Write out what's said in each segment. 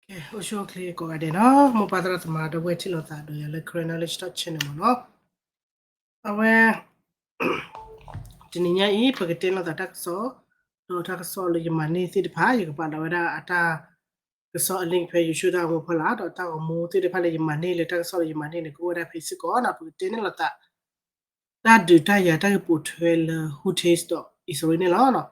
ကဲ အိၣ်ဆူၣ်အိၣ်ချ့ကိးဂၤဒဲးနီၤ, မိၢ်ပၢ်သရၣ်သမါဒီပုၢ်ဝဲၢ်ထံၣ်လိာ်သးဒီးယၤလၢ Karen Knowledge Talk Channel မ့ၢ်နီၤ. အဝဲ တနံၤညါအံၤ ပကတဲလိာ်သးတၢ်ကစီၣ်, ဒီးတၢ်ကစီၣ်လၢယမၤန့ၢ်သ့ၣ်တဖၣ် ယကပာ်လီၤဝဲဒၣ်အတၢ်ကစီၣ်အ link ဖဲ YouTube တၢ်ဂီၤမူဖီလာ် ဒီးတၢ်ဂီၤမူသ့ၣ်တဖၣ်လၢယမၤန့ၢ်လၢတၢ်ကစီၣ်လၢယမၤန့ၢ်န့ၣ် ကအိၣ်ဝဲဒၣ်ဖဲစ့ၢ်ကီးနီၤ. ပကတဲန့ၢ်လိာ်သး တၢ်ဒုးတၢ်ယၤတၢ်ဂ့ၢ်ပိာ်ထွဲလၢ Houthis ဒီးအံၣ်စရ့လးန့ၣ်လီၤ.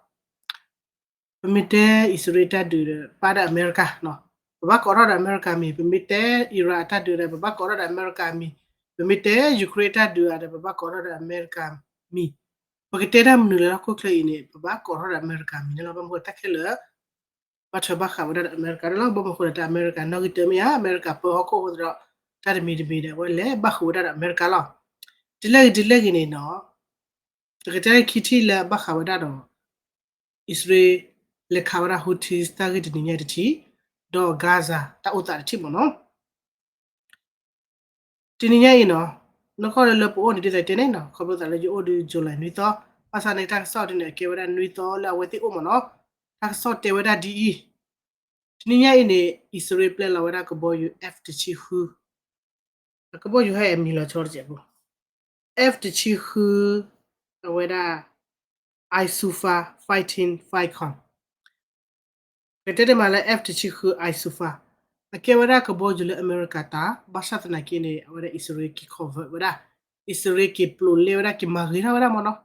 ပမ့ၢ်တဲအံၣ်စရ့လးတၢ်ဒုးဒီး ပၣ်ဒီးအမဲရကၤနီၤ, ပဘၣ်ကိးထီၣ်ဒီးအမဲရကၤမံၤ, ပမ့ၢ်တဲ Iran အတၢ်ဒုးဒီး ပဘၣ်ကိးထီၣ်ဒီးအမဲရကၤမံၤ, ပမ့ၢ်တဲ Ukraine အတၢ်ဒုးဒီး ပဘၣ်ကိးထီၣ်ဒီးအမဲရကၤမံၤ, ပကတဲတၢ်မနုၤလၢဟီၣ်ခိၣ်ချၢအံၤန့ၣ် ပဘၣ်ကိးထီၣ်ဒီးအမဲရကၤမံၤန့ၣ်လီၤ. ဘၣ်မနုၤဃိတၢ်ခဲလၢာ် ဘၣ်ထွဲဘၣ်ဃးဝဲဒၣ်ဒီးအမဲရကၤန့ၣ်လီၤ. ဘၣ်မနုၤဃိလဲၣ် တၢ်အမဲရကၤနီၣ်ဂံၢ်တၢမ့ၢ်ဧါ, အမဲရကၤပၢဟီၣ်ခိၣ်အဃိသတးဒီး တၢ်တမံၤတမံၤဒီးအဝဲလဲၤဘၣ်ဃုာ်ဝဲဒၣ်ဒီးအမဲရကၤလီၤ. ဒ်လဲၣ်ဂ့ၤဒ်လဲၣ်ဂ့ၤန့ၣ်နီၤ, ပကတဲလၢခံထံၣ်လၢအဘၣ်ဃးဝဲဒၣ်ဒီး အံၣ်စရ့လး လဲၤခးဝဲဒၣ် Houthis တၢ်ဂ့ၢ်တနံၤညါတထံၣ်, ဒီး Gaza တၢ်အိၣ်သးတထံၣ်မ့ၢ်နီၤ. တနံၤညါအံၤနီၤ, နကီၢ်လၢလၢပအိၣ်န့ၣ် ဒ်သိးတဲန့ၣ်နီၤ, ခီဖျိသးလၢယအိၣ်ဒီး July နွံသီ, ဘၣ်ဆၣ်န့ၣ် တၢ်ကစီၣ်ဒ်န့ၣ် အကဲဝဲဒၣ်နွံသီလၢအဝဲသ့ၣ်အိၣ်မ့ၢ်နီၤ. တၢ်ကစီၣ်တဲဝဲဒၣ်ဒ်အံၤ, တနံၤညါအံၤန့ၣ် အံၣ်စရ့လးပျဲလီၤဝဲဒၣ်ကဘီယူၤ F တဆံဃု ကဘီယူၤဟဲအမံၤလီၤဆီ F တဆံဃု, အဝဲဒၣ် Isufar Fighting Falcon ကတဲတမံၤလၢ F တဆံဃု Isufar အကဲဝဲဒၣ်ကဘီယူၤလၢအမဲရကၤတၢ်, ဘၣ်ဆၣ်သနာ်က့န့ၣ် အဝဲဒၣ်အံၣ်စရ့လးက့ၤ convert ဝဲဒၣ်, အံၣ်စရ့လးက့ၤပျိးလဲဝဲဒၣ် က့ၤမၤဂ့ၤထီၣ်ဝဲဒၣ်မ့ၢ်နီၤ,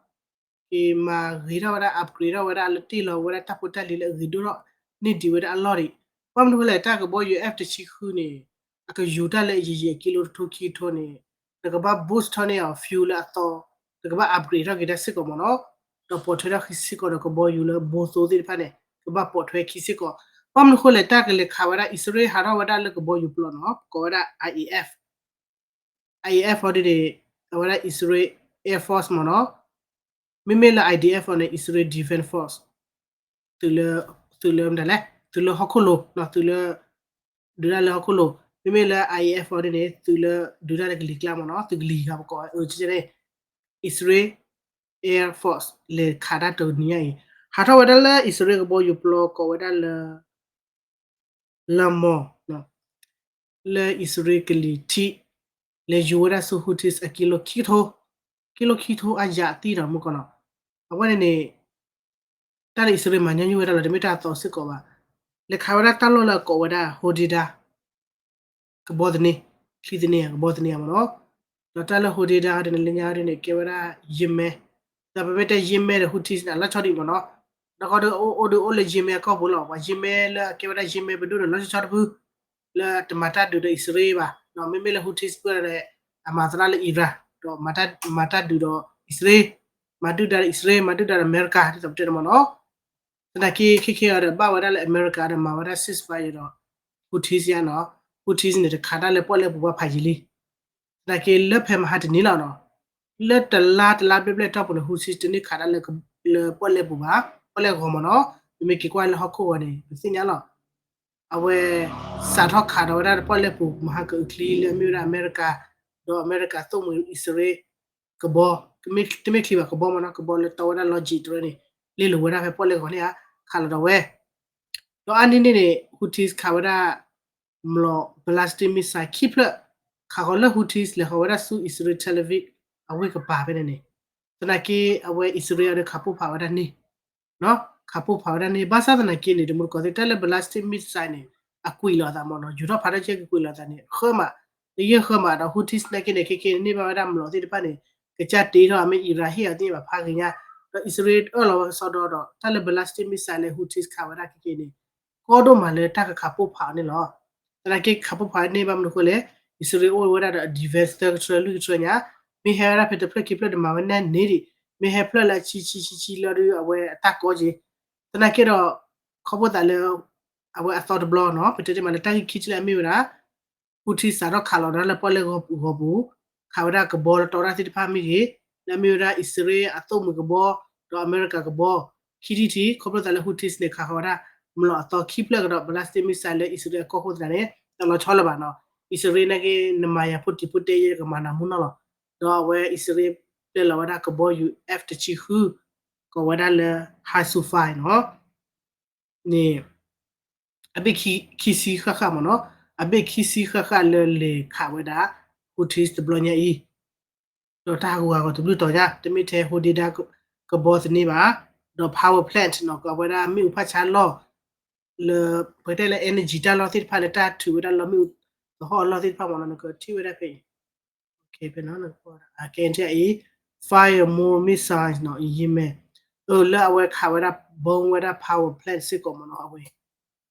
က့ၤမၤဂ့ၤထီၣ်ဝဲဒၣ် upgrade ထီၣ်ဝဲဒၣ်လၢတ့ၢ်လီၤဝဲဒၣ်တၢ်ဖိတၢ်လံၤလၢအဂ့ၤဒိၣ်ထီၣ်န့ၢ်ဒံးဝဲဒၣ်အလီၢ်ဒံး. ဘၣ်မနုၤဃိလဲၣ် တၢ်ကဘီယူၤ F တဆံဃုန့ၣ် အကယူၤတၢ်လၢအယံာ်ယံာ်အကံလိတထိခံကထိန့ၣ်, နကဘၣ် boost ထီၣ်န့ၢ်အီၤ fuel လၢအသီ, နကဘၣ် upgrade ထီၣ်က့ၤတၢ်စ့ၢ်ကီးမ့ၢ်နီၤ, ဒီးပိာ်ထွဲထီၣ်ခံစ့ၢ်ကီးဒီးကဘီယူၤလၢဘိသိသ့ၣ်တဖၣ်န့ၣ် ကဘၣ်ပိာ်ထွဲခံစ့ၢ်ကီး. ဘၣ်မနုၤဃိလဲၣ် တၢ်ကလဲၤခးဝဲဒၣ် အံၣ်စရ့လးဟးထီၣ်ဝဲဒၣ်လၢကဘီယူၤပျီနီၤ, ကိးဝဲဒၣ် IAF IAF အီၤဒ်န့ၣ် အဝဲဒၣ် Israel Air Force မ့ၢ်နီၤ, မ့မ့ၢ်လၢ IDF အီၤန့ၣ် Israel Defense Force, သုးလၢ သုးလၢမတၤလဲၣ် သုးလၢဟီၣ်ခိၣ်လိၤ, သုးလၢ ဒုးတၢ်လၢဟီၣ်ခိၣ်လိၤ, မ့မ့ၢ်လၢ IAF အီၤဒ်န့ၣ် သုးလၢ ဒုးတၢ်လၢကလံၤကျါမ့ၢ်နီၤ, သုးကလံၤဂၤပကိးဝဲ အၢ ကဲန့ၣ် Israel Air Force လဲၤခးတၢ်တနံၤညါအံၤ, ဟးထီၣ်ဝဲဒၣ်လၢ အံၣ်စရ့လးကဘီယူၤပျီကိးဝဲဒၣ်လၢ လၢမီၢ် လၢအံၣ်စရ့လးကလံၤထံး, လဲၤယူၤဝဲဒၣ်ဆူ Houthis အကံလိခံကထိ, ကံလိခံကထိအယၤအသံဒီးမုၢ်ကီၢ်နီၤ, အဝဲန့ၣ်န့ၣ် တၢ်လၢအံၣ်စရ့လးမၤညီနုၢ်ဝဲဒၣ်လီၤ, တမ့ၢ်တၢ်အသီစ့ၢ်ကီးဘၣ်, လဲၤခးဝဲဒၣ်တၢ်လီၢ်လၢအကိးဝဲဒၣ် Hodeidah ကဘီသန့, ချံသန့ဧါ ကဘီသန့ဧါမ့ၢ်နီၤ, ဒီးတၢ်လၢ Hodeidah ဒ်န့ၣ် လၢညါဒ်န့ၣ် ကဲဝဲဒၣ် ယမ့ၢ်, ဒီးပမ့ၢ်တဲယမ့ၢ်ဒီး Houthis န့ၣ် အလီၤဆီဒံးမ့ၢ်နီၤ, ဒီးခီဒီးအိၣ်ဒုးအိၣ်လၢယမ့ၢ်အကီၢ်ပူၤလီၤ, ပှၤယမ့ၢ်လၢအကဲဝဲဒၣ်ယမ့ၢ်ပဒိၣ်ဒီး လီၤဆီဆီတဖု လၢတမၤတၢ်ဒုးဒီးအံၣ်စရ့လးဘၣ်, ဒီးမ့မ့ၢ်လၢ Houthis ပှဲၤဒီး အမၤသရၣ်လၢ Iran ဒီးမၤတၢ်ဒုးဒီးအံၣ်စရ့လး, မၤဒုၣ်ဒါဒီးအံၣ်စရ့လး, မၤဒုၣ်ဒါဒီးအမဲရကၤ ဒ်သိးပတဲန့ၣ်မ့ၢ်နီၤ, သနာ်က့ ခဲခဲအံၤဒီး ဘၣ်ဝဲဒၣ်လၢအမဲရကၤဒီးမၤဝဲဒၣ် ceasefire ဒီး Houthis ယါနီၤ, Houthis န့ၣ် တခးတၢ်လၢပီၣ်လဲၣ်ပူၤဘၣ်ဖးယံာ်လံ, သနာ်က့လၢဖဲမဟါတနံၤလီၤနီၤ, လၢတလါတလါဘျဲၣ်ဘျဲၣ်တီၢ်ပူၤန့ၣ် Houthis တန့ၢ်ခးတၢ်လၢပီၣ်လဲၣ်ပူၤဘၣ်, ပီၣ်လဲၣ်ဂီၤမ့ၢ်နီၤ, ပမ့ၢ်က့ၤကွၢ်လၢဟီၣ်ခိၣ်ဂီၤန့ၣ် ပသ့ၣ်ညါလီၤ, အဝဲ စးထီၣ်ခးဒီးဝဲဒၣ်ပီၣ်လဲၣ်ပူၤ မဟါကအုးချံလၢအမ့ၢ်ဝဲဒၣ်အမဲရကၤ, ဒီးအမဲရကၤသိၣ်မှံၤအံၣ်စရ့လး ကဘီ, တမ့ၢ်ချံဘၣ်ကဘီမ့ၢ်နီၤ, ကဘီလၢတီဝဲဒၣ် logic တရၢန့ၣ် လဲၤလိာ်ဝဲဒၣ်ဖဲပီၣ်လဲၣ်ဂီၤန့ၣ်ဧါ, ခးလီၤဒီးဝဲ, ဒီးအါန့ၢ်န့ၣ်န့ၣ် Houthis ခးဝဲဒၣ် မျိာ် ballistic missile ခံဖျၢၣ်, ခးဃီၤလၢ Houthis လဲၤဃီၤဝဲဒၣ်ဆူအံၣ်စရ့လး Tel Aviv အဝ့ၢ်ကပၤဖဲန့ၣ်န့ၣ်, သနာ်က့အဝဲအံၣ်စရ့လးအီၤဒီးခးပိၢ်ဖးဝဲဒၣ်န့ၣ် ခးပိၢ်ဖးဝဲဒၣ်န့ၣ်, ဘၣ်ဆၣ်သနာ်က့န့ၣ် တမူတကိးသ့ၣ် တၢ်လၢ ballistic missile န့ၣ် အကွံာ်လီၤအသးမ့ၢ်နီၤ, ယူၤထီၣ်ဖးထီၣ်ကဲကကွံာ်လီၤအသးန့ၣ် ဃၢမး, တယဲၢ်ဃၢမးဒီး Houthis သနာ်က့န့ၣ် ခဲကဲန့ၣ် န့ၢ်ဘၣ်ဝဲဒၣ်မျိာ်သ့ၣ်တဖၣ်န့ၣ် ကစၢ်တ့ထီၣ် မ့ၢ် Iran ဟ့ၣ်အီၤသ့ၣ်တဖၣ်ဖးဂ့ၤညါ, ဒီးအံၣ်စရ့လးအၢၣ်လီၤဝဲကစီဒီဒီး တၢ်လၢ ballistic missile လၢ Houthis ခးဝဲဒၣ်ခဲကဲန့ၣ် ကီဒိၣ်မးလၢတၢ်ကခးပိၢ်ဖးအီၤန့ၣ်လီၤ. သနာ်က့ခးပိၢ်ဖးန့ၢ်ဘၣ်မနုၤအဃိလဲၣ်, အံၣ်စရ့လးအိၣ်ဝဲဒၣ်ဒီးအ defense သၢကထၢလွံၢ်ကထၢညါ, မ့ၢ်ဟဲဝဲဒၣ်ဖဲတဖျၢၣ်ခံဖျၢၣ်ဒီးမၤဝဲန့ၢ်န့ၢ်ဒံး, မ့ၢ်ဟဲဖျၢၣ်လၢအဆံဆံဆံဆံလၢဒီးအဝဲအတၢ်ကီက့ၤ, သနာ်က့ဒီး ခီဖျိသးလၢ အဝဲအသီတဘျီနီၤ, ပတဲတ့ၢ်မးလၢတၢ်ဂ့ၢ်ခံထံၣ်လၢအမ့ၢ်ဝဲဒၣ် Houthis စးထီၣ်ခးလီၤဒီးလၢပီၣ်လဲၣ်ဂီၤပူၤ, ခးဝဲဒၣ်ကဘီလၢတီဝဲဒၣ်သ့ၣ်တဖၣ်မ့ၢ်ဂ့ၤ, လၢအမ့ၢ်ဝဲဒၣ်အံၣ်စရ့လးအသိၣ်မှံၤကဘီ, ဒီးအမဲရကၤကဘီ, ခံထံၣ်ထံး ခီဖျိသးလၢ Houthis န့ၣ် ခးဃီၤဝဲဒၣ် မျိာ်အသီခံဖျၢၣ်ကဒီး ballistic missile လၢအံၣ်စရ့လးအကီၢ်ခိၣ်သတးန့ၣ် တလီၤဆီလၢၤဘၣ်နီၤ, အံၣ်စရ့လးနာ်က့ နမၤယၤဖိတံၤဖိတဲယဲၢ်ကမၤနၤမူနီၤလီၤ, ဒီးအဝဲအံၣ်စရ့လးပျဲလီၤဝဲဒၣ်ကဘီယူၤ F တဆံဃု, ကိးဝဲဒၣ်လၢ Isufar နီၤ, န့ၣ် အဘ့ၣ်ခံဆံဃၣ်ဃၣ်မ့ၢ်နီၤ, အဘ့ၣ်ခံဆံဃၣ်ဃၣ်လၢလဲၤခးဝဲဒၣ် Houthis တဘျီညါအံၤ, ဒီးတၢ်ဟးဂူာ်ဟးဂီၤတဘျုးတီၤညါ တမ့ၢ်ထဲ Hodeidah ကဘီသန့ဘၣ်, ဒီး power plant နီၤ ကဝဲဒၣ်မ့ၣ်အူဖးဆါလီၢ် လၢ ပတဲလၢ energy တၢ်လီၢ်သ့ၣ်တဖၣ်လၢတၢ်ထုးဝဲဒၣ်လီၢ်မ့ၣ်အူသဟီၣ်အလီၢ်သ့ၣ်တဖၣ်မ့ၢ်နီၤ နကထံၣ်ဝဲဒၣ်ဖဲအံၤ ဖဲနီၤ ကဲထံၣ်အံၤ fire more missiles နီၤ ယံၤမဲာ် အၢ လၢအဝဲခးဝဲဒၣ် bomb ဝဲဒၣ် power plant စ့ၢ်ကီးမ့ၢ်နီၤ အဝဲ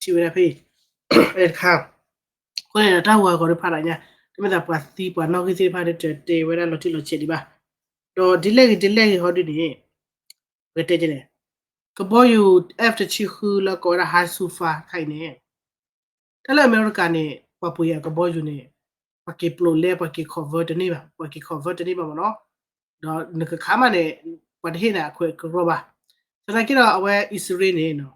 ထံၣ်ဝဲဒၣ်ဖဲအံၤ တခါ အဃိန့ၣ်ဒီးတၢ်ဟးဂူာ်ဟးဂီၤတဖၣ်ဒီးညါ တမ့ၢ်သးပှၤသံပှၤနီၣ်ဂံၢ်သ့ၣ်တဖၣ်ဒီးတဲဝဲဒၣ်လီၤတံၢ်လီၤဆဲးဒံးဘၣ်, ဒီးဒ်လဲၣ်ဂ့ၤဒ်လဲၣ်ဂ့ၤဟီဒ်န့ၣ် ပကတဲကလဲၣ် ကဘီယူၤ F တဆံဃုလၢကိးဝဲဒၣ် High Super တခါအံၤန့ၣ် တၢ်လၢအမဲရကၤန့ၣ် ပှၤပှ့ၤအကဘီယူၤန့ၣ် ပှၤက့ၤပျိးလဲ ပှၤက့ၤ convert တန့ၢ်ဘၣ် ပှၤက့ၤ convert တန့ၢ်ဘၣ်မ့ၢ်နီၤ, ဒီးနကခးမးန့ၣ် ပှၤတဟ့ၣ်နၤအခွဲးကရီဘၣ်, သနာ်က့ဒီးအဝဲအံၣ်စရ့လးန့ၣ်နီၤ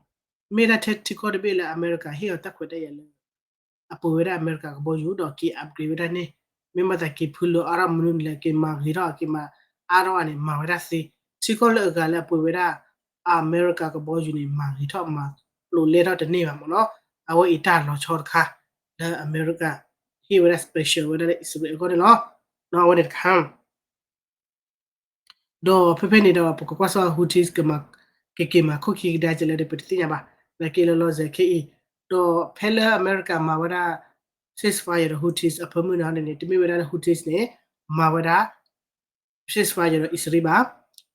မ့ၢ်ဒၣ်ထဲထံကီၢ်တဘ့ၣ်လၢအမဲရကၤဟ့ၣ်အီၤတၢ်ခွဲးတၢ်ယာ်လၢ အပှ့ၤဝဲဒၣ်အမဲရကၤကဘီယူၤ ဒီးက့ၤ upgrade ဝဲဒၣ်န့ၣ်, မ့ၢ်မၤသးက့ၤဖုလၢအါထီၣ်မနုၤန့ၣ်လဲၣ် က့ၤမၤဂ့ၤထီၣ် က့ၤမၤအါထီၣ်န့ၣ် မၤဝဲဒၣ်သ့, ထံကီၢ်လၢအဂၤလၢအပှ့ၤဝဲဒၣ် အမဲရကၤကဘီယူၤန့ၣ် မၤဂ့ၤထီၣ်မၤပျိးလဲထီၣ်တန့ၢ်ဘၣ်မ့ၢ်နီၤ, အဝဲအံၤတၢ်လီၤဆီတခါ လၢအမဲရကၤ ဟ့ၣ်ဝဲဒၣ် special ဝဲဒၣ်လၢအံၣ်စရ့လးအဂီၢ်န့ၣ်လီၤ, နီၤ အဝဲန့ၣ်တခါ ဒီးဖဲဖဲန့ၣ်ဒီး ပကကွၢ်စ့ၢ် Houthis ကမၤ ကက့ၤမၤခိၣ်ခံကဒါကလဲၣ်ဒီး ပတသ့ၣ်ညါဘၣ်, နာ်က့လၢလီၤစဲၤခဲအံၤ, ဒီးဖဲလၢအမဲရကၤမၤဝဲဒၣ် ceasefire ဒီး Houthis အဖၢမုၢ်န့ၣ်န့ၣ် တမ့ၢ်ဝဲဒၣ်လၢ Houthis န့ၣ် မၤဝဲဒၣ် ceasefire ဒီးအံၣ်စရ့လးဘၣ်,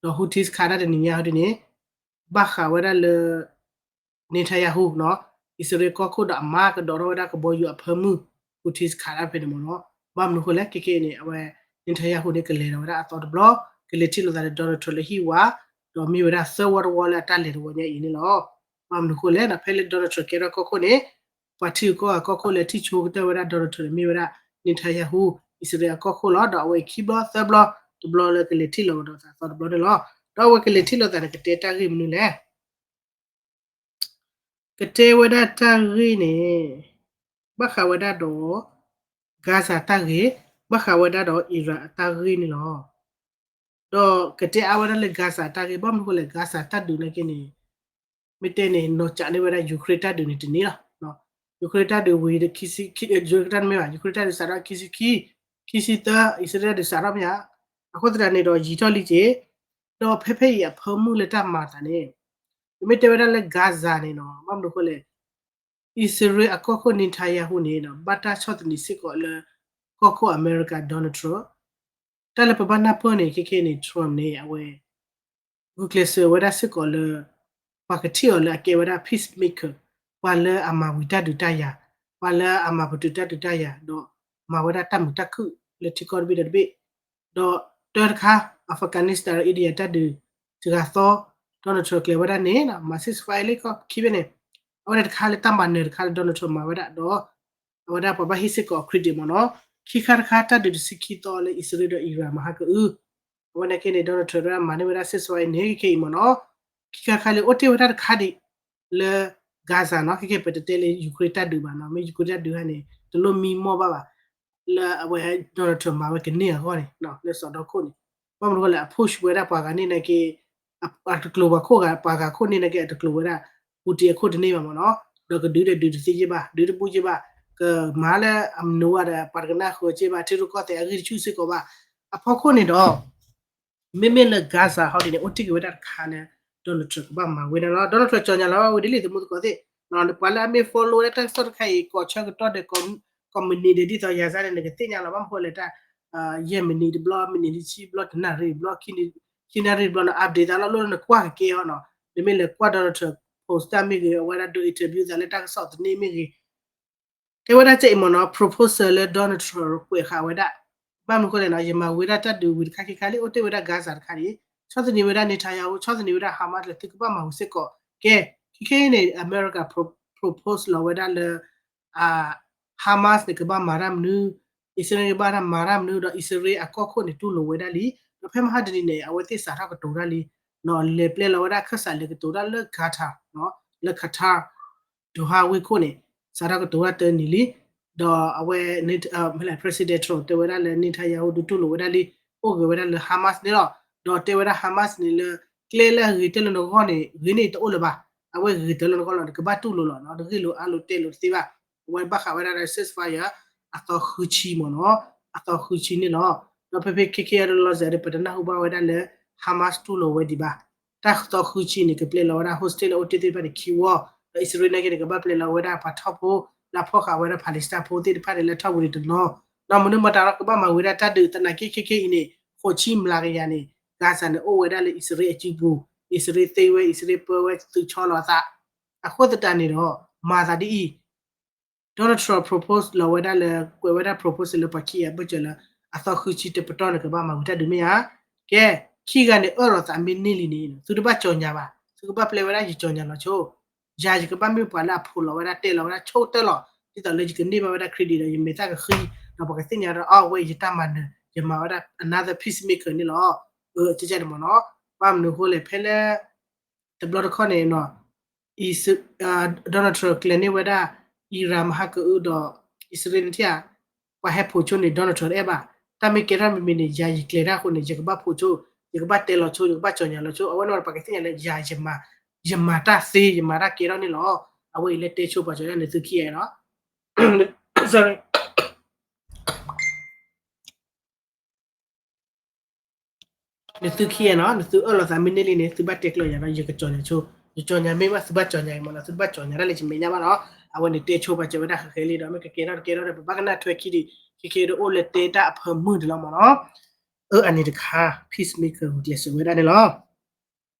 ဒီး Houthis ခးတၢ်တနံၤညါဟီဒ်န့ၣ် ဘၣ်ဃးဝဲဒၣ်လၢ Netanyahu နီၤ, အံၣ်စရ့လးကီၢ်ခိၣ်ဒီးအမါကဒိးထီၣ်ဝဲဒၣ်ကဘီယူၤအဖၢမုၢ် Houthis ခးတၢ်ဖဲန့ၣ်မ့ၢ်နီၤ, ဘၣ်မနုၤဃိလဲၣ် ခဲခဲအံၤန့ၣ် အဝဲ Netanyahu န့ၣ် ကလဲၤဒီးဝဲဒၣ်အသီတဘျီ, ကလဲၤထံၣ်လိာ်သးဒီး Donald Trump လၢဟံၣ်ဝါ, ဒီးမ့ၢ်ဝဲဒၣ်သၢဝီတဝီလၢအတၢ်လဲၤတဝီညါအံၤန့ၣ်လီၤ, ဘၣ်မနုၤဃိလဲၣ်နီၤ ဖဲလၢ Donald Trump ကဲထီၣ်ကီၢ်ခိၣ်န့ၣ် ပှၤထံဂုၤကီၢ်ဂၤကီၢ်ခိၣ်လၢထံၣ်ဆိကတၢၢ်ဝဲဒၣ် Donald Trump န့ၣ် မ့ၢ်ဝဲဒၣ် Netanyahu အံၣ်စရ့လးအကီၢ်ခိၣ်လီၤ, ဒီးအဝဲအံၤခံဘျီသၢဘျီ တဘျီလၢကလဲၤထံၣ်လိာ်ကဒီးသးအသီတဘျီန့ၣ်လီၤ, ဒီးအဝဲကလဲၤထံၣ်လိာ်သးန့ၣ် ကတဲတၢ်ဂ့ၢ်မနုၤလဲၣ် ကတဲဝဲဒၣ်တၢ်ဂ့ၢ်န့ၣ် ဘၣ်ဃးဝဲဒၣ်ဒီး Gaza တၢ်ဂ့ၢ်, ဘၣ်ဃးဝဲဒၣ်ဒီး Iran အတၢ်ဂ့ၢ်န့ၣ်လီၤ, ဒီးကတဲအါဝဲဒၣ်လၢ Gaza တၢ်ဂ့ၢ် ဘၣ်မနုၤဃိလဲၣ် Gaza တၢ်ဒုးနာ်က့န့ၣ် မ့ၢ်တဲန့ၣ် နီၢ်ကးန့ၢ်ဝဲဒၣ် Ukraine တၢ်ဒုးန့ၣ်တန့ၢ်လီၤ, Ukraine တၢ်ဒုးဝံၤ Ukraine တၢ်မ့ၢ်ဘၣ် Ukraine တၢ်ဒုးစးထီၣ်ခံဆံခံ, ခံဆံသၢ အံၣ်စရ့လးတၢ်ဒုးစးထီၣ်မ့ၢ်ဧါ, အဃိသတးန့ၣ်ဒီးယံာ်ထီၣ်လံက့ၤ ဒီးဖဲဖဲအံၤအဖၢမုၢ်လၢတၢ်မၤသးန့ၣ် ပမ့ၢ်တဲဝဲဒၣ်လၢ Gaza န့ၣ်နီၤ ဘၣ်မနုၤဃိလဲၣ် အံၣ်စရ့လးအကီၢ်ခိၣ် Netanyahu န့ၣ်နီၤ ဘၣ်တၢ်ဆီၣ်သနံးစ့ၢ်ကီးလၢ ကီၢ်ခိၣ်အမဲရကၤ Donald Trump, တၢ်လၢပဘၣ်နၢ်ပၢၢ်န့ၣ် ခဲခဲန့ၣ် Trump န့ၣ် အဝဲ ဂုာ်ကျဲးစၢးဝဲဒၣ်စ့ၢ်ကီးလၢ ပှၤကထံၣ်အီၤလၢအကဲဝဲဒၣ် peacemaker, ပှၤလၢအမၤဝံၤတၢ်ဒုးတၢ်ယၤ, ပှၤလၢအမၤပတုာ်တၢ်ဒုးတၢ်ယၤ, ဒီးမၤဝဲဒၣ်တၢ်မုာ်တၢ်ခုၣ်လၢထံကီၢ်တဘ့ၣ်ဒီးတဘ့ၣ်, ဒီးတၢတခါ Afghanistan ဒီး India တၢ်ဒုး တဂၤသီ Donald Trump ကျဲၤဝဲဒၣ်န့ၣ် မၤ ceasefire လၢကီၢ်ခံဖဲန့ၣ်, အဝဲန့ၣ်တခါလၢတၢ်မၤနၢၤတခါလၢ Donald Trump မၤဝဲဒၣ်ဒီး အဝဲဒၣ်ပှၤဘၣ်ဟ့ၣ်စ့ၢ်ကီး credit မ့ၢ်နီၤ, ခံခါတခါတၢ်ဒုးတဆံခံသီလၢအံၣ်စရ့လးဒီး Iran မၤဟးကအု, အဝဲန့ၣ်ခဲန့ၣ် Donald Trump ဒၣ်မၤန့ၢ်ဝဲဒၣ် ceasefire န့ၣ်ခဲခဲအံၤမ့ၢ်နီၤ, ခံခါတခါလၢအိၣ်တ့ၢ်ဝဲဒၣ်တခါဒံး လၢ Gaza နီၤ, ခဲခဲပတတဲလၢ Ukraine တၢ်ဒုးဘၣ်နီၤ, မ့ၢ် Ukraine တၢ်ဒုးဟဲန့ၣ် တလိၣ်မံမီၢ်ဘၣ်ဘၣ်, လၢအဝဲ Donald Trump မၤဝဲကန့ၢ်အဂီၢ်န့ၣ် လၢစီၤဒီခိၣ်န့ၣ်, ဘၣ်မနုၤဃိလဲၣ် အ push ဝဲဒၣ်ပှၤဂၤန့ၣ်နာ်က့ အတကျိၤပှၤခိၣ်ဂၤ ပှၤဂၤခိၣ်န့ၣ်နာ်က့ အတကျိၤဝဲဒၣ် Putin အခိၣ်တန့ၢ်ဘၣ်မ့ၢ်နီၤ, ဒီးကဒုးဒီးဒုးတသ့က့ဘၣ် ဒုးတဘူးက့ဘၣ်, ကမၤလၢအမနုၤဝဲဒီး ပှၤတကနၣ်ဃုာ်က့ဘၣ် ထံရူၢ်ကီၢ်သဲးအဂံၢ်တဆူၣ်စ့ၢ်ကီးဘၣ်, အဖီခိၣ်န့ၣ်ဒီး မ့မ့ၢ်လၢ Gaza ဟီဒ်န့ၣ် အိၣ်တ့ၢ်က့ၤဝဲဒၣ်တခါလၢ Donald Trump ကဘၣ်မၤဝဲဒၣ်လီၤ, Donald Trump ကၠီညါလီၤဝဲဒ်လံသမူသကိးသ့ၣ်, ပှၤလၢအမ့ၢ် follow ဝဲဒၣ်တၢ်ကစီၣ်တခါအံၤ ကိးဆၢကတီၢ်ဒီး ကိးမံးနံးဒီးဒ်သိးယၤစၢ်န့ၣ် နကသ့ၣ်ညါလီၤ, ဘၣ်မနုၤဃိလဲၣ်တၢ် ယဲၢ်မံးနံးတဘျီ မံးနံးတဆံဘျီ တနၣ်ရံၣ်ဘျီ ခံနၣ်ရံၣ်ဘျီန့ၣ် update သးလီၤလိၣ်လၢနကွၢ်ကကဲအီၤနီၤ, နမ့ၢ်လဲၤကွၢ် Donald Trump post တၢ်မ့ၢ်ဂ့ၤ အဝဲဒၣ်ဒိး interview သးလၢတၢ်ကစီၣ်သန့မ့ၢ်ဂ့ၤ တဲဝဲဒၣ်ကအံၤမ့ၢ်နီၤ proposal လၢ Donald Trump ကွဲးဃာ်ဝဲဒၣ်, ဘၣ်မနုၤဃိလဲၣ်နီၤ ယမၤဝံၤဝဲဒၣ်တၢ်ဒုးဝံၤတခါခံခါလံ အိၣ်တ့ၢ်ဝဲဒၣ် Gaza တခါန့ၣ်, ဆီၣ်သနံးဝဲဒၣ် Netanyahu ဆီၣ်သနံးဝဲဒၣ် Hamas လၢသုကဘၣ်မၤဝံၤစ့ၢ်ကီး, ကဲ, ခဲခဲအံၤန့ၣ် အမဲရကၤ propose လီၤဝဲဒၣ်လၢ Hamas န့ၣ် ကဘၣ်မၤတၢ်မနုၤ, အံၣ်စရ့လးကဘၣ်မၤတၢ်မနုၤ ဒီးအံၣ်စရ့လးအကီၢ်ခိၣ်န့ၣ် တူၢ်လိာ်ဝဲဒၣ်လံ, ဒီးဖဲမဟါတနံၤန့ၣ် အဝဲသ့ၣ်စးထီၣ်ကတိၤတၢ်လံ, လဲၤပျဲလီၤဝဲဒၣ်ခၢၣ်စးလဲၤကတိၤတၢ်လၢ Qatar လၢ Qatar Doha ဝ့ၢ်ခိၣ်န့ၣ် စးထီၣ်ကတိၤတၢ်တနံၤလံ, ဒီးအဝဲ President Trump တဲဝဲဒၣ်လၢ Netanyahu ဒုးတူၢ်လိာ်ဝဲဒၣ်လံ, အိၣ်ဂ့ၤဝဲဒၣ်လၢ Hamas န့ၣ်လီၤ, ဒီးတဲဝဲဒၣ် Hamas န့ၣ်လၢ ကျဲလၢအဂ့ၤတဲလၢနဂီၢ်န့ၣ် ဂ့ၤန့ၢ်တအိၣ်လၢၤဘၣ်, အဝဲဂ့ၤတၢ်လၢနဂီၢ်လီၤ နကဘၣ်တူၢ်လိာ်လီၤနီၤ နဂ့ၢ်လိာ်အါလိာ်တဲလိာ်တသ့ဘၣ်. အဝဲဘၣ်ဃးဝဲဒၣ်ဒီး ceasefire အသီဃုဆံမ့ၢ်နီၤ အသီဃုဆံန့ၣ်လီၤ. ဒီးဖဲဖဲခဲခဲအံၤလီၤ လီၤစဲးဒီး ပတနၢ်ဟူဘၣ်ဝဲဒၣ်လၢ Hamas တူၢ်လိာ်ဝဲဒံးဘၣ်. တၢ်သီဃုဆံန့ၣ် ကပျဲလီၤဝဲဒၣ် hostage လၢအိၣ်တ့ၢ်သ့ၣ်တဖၣ်န့ၣ်ခံဝီ, ဒီးအံၣ်စရ့လးနာ်က့န့ၣ် ကဘၣ်ပျဲလီၤဝဲဒၣ်ပှၤထီၣ်ဖိ လၢအဖီၣ်ဃာ်ဝဲဒၣ် Palestine ဖိသ့ၣ်တဖၣ်န့ၣ် လၢထီၣ်ပူၤန့ၣ်တနီၤ, ဒီးမနုၤမတၤဒီးကဘၣ်မၤဝံၤဒၣ်တၢ်ဒုးသနာ်က့ ခဲခဲအံၤန့ၣ် ဃိးဆံမျးကယၤန့ၣ် Gaza န့ၣ် အိၣ်ဝဲဒၣ်လၢအံၣ်စရ့လးအစုပူၤ, အံၣ်စရ့လးသ့ဝဲ အံၣ်စရ့လးပၢဝဲသုးဆီလီၤအသး, အဃိသတးန့ၣ်ဒီး မၤသးဒ်အံၤ Donald Trump propose လီၤဝဲဒၣ်လၢ ကွဲးဝဲဒၣ် propose လၢပှၤခံဂၤဘၢၣ်စၢၤလၢ အသီဃုဆံတပတီၢ်န့ၣ် ကဘၣ်မၤဝံၤတၢ်ဒုးမ့ၢ်ဧါ. ကဲ, ခံဂၤန့ၣ် အၢၣ်လီၤသးမ့ၢ်န့ၢ်လံန့ၣ် သုတဘၣ်ကၠီၤညါဘၣ်, သုကဘၣ်ပျဲဝဲဒၣ် ယကၠီၤညါလီၤဆိ, ယၤယကဘၣ်မ့ၢ်ပှၤလၢအဖိးလီၤဝဲဒၣ်တဲလီၤဝဲဒၣ်ဆိကတၢၢ်လီၤ, ဒ်သိးလၢယကန့ၢ်ဘၣ်ဝဲဒၣ် credit ဒီး ယမဲာ်သၣ်ကဃံ, ဒီးပှၤကသ့ၣ်ညါဒီး အီ အဝဲအံၤယတၢ်မၤနၢၤ ယမၤဝဲဒၣ် another peacemaker န့ၣ်လီၤ. အၢ ကဲန့ၣ်မ့ၢ်နီၤ, ဘၣ်မနုၤအဃိလဲၣ် ဖဲလၢ တဘျီတခီၣ်န့ၣ် Donald Trump ကျဲၤန့ၢ်ဝဲဒၣ် Iran မဟါကအုဒီး အံၣ်စရ့လးန့ၣ်ဧါ, ပှၤဟဲဖိးဆိန့ၣ် Donald Trump တအဲၣ်ဘၣ်. တၢ်မ့ၢ်ကဲထီၣ်မ့မ့ၢ်န့ၣ် ယၤယကျဲၤတၢ်အဃိန့ၣ် ယကဘၣ်ဖိးဆိ, ယကဘၣ်တဲလီၤဆိ, ယကဘၣ်ကၠီၤညါလီၤဆိ, အဝဲန့ၣ်ပှၤကသ့ၣ်ညါလၢယၤ ယမၤတၢ်သ့ ယမၤတၢ်ကဲထီၣ်န့ၣ်လီၤ. အဝဲအံၤလၢတဲဆိပှၤကၠီၤဒၣ်န့ၣ် သုခံဂၤနီၤ နသုခံဂၤနီၤ နသုအၢၣ်လီၤသးမ့ၢ်န့ၢ်လံန့ၣ် သုဘၣ်တဲကျၢၤယၤဒီး ယကကၠီၤညါဆိ, ယကၠီၤညါမ့ၢ်ဘၣ်သုဘၣ်ကၠီၤညါအံၤမ့ၢ်နီၤ, သုတဘၣ်ကၠီၤညါဒၣ်လၢယမဲာ်ညါဘၣ်နီၤ. အဝဲန့ၣ်တဲဆိပှၤကၠီၤဝဲဒၣ်ဃဲဃဲလံဒီး မ့ၢ်ကကဲထီၣ်တကဲထီၣ်ဒီး ပဘၣ်ကနၣ်ထွဲခံဒံး ခဲကဲဒီးအိၣ်လၢတဲတၢ်အဖၢမုၢ်တလီၤမ့ၢ်နီၤ. အၢ အန့ၣ်တခါ peacemaker ကျဲးစၢးဝဲဒၣ်န့ၣ်လီၤ.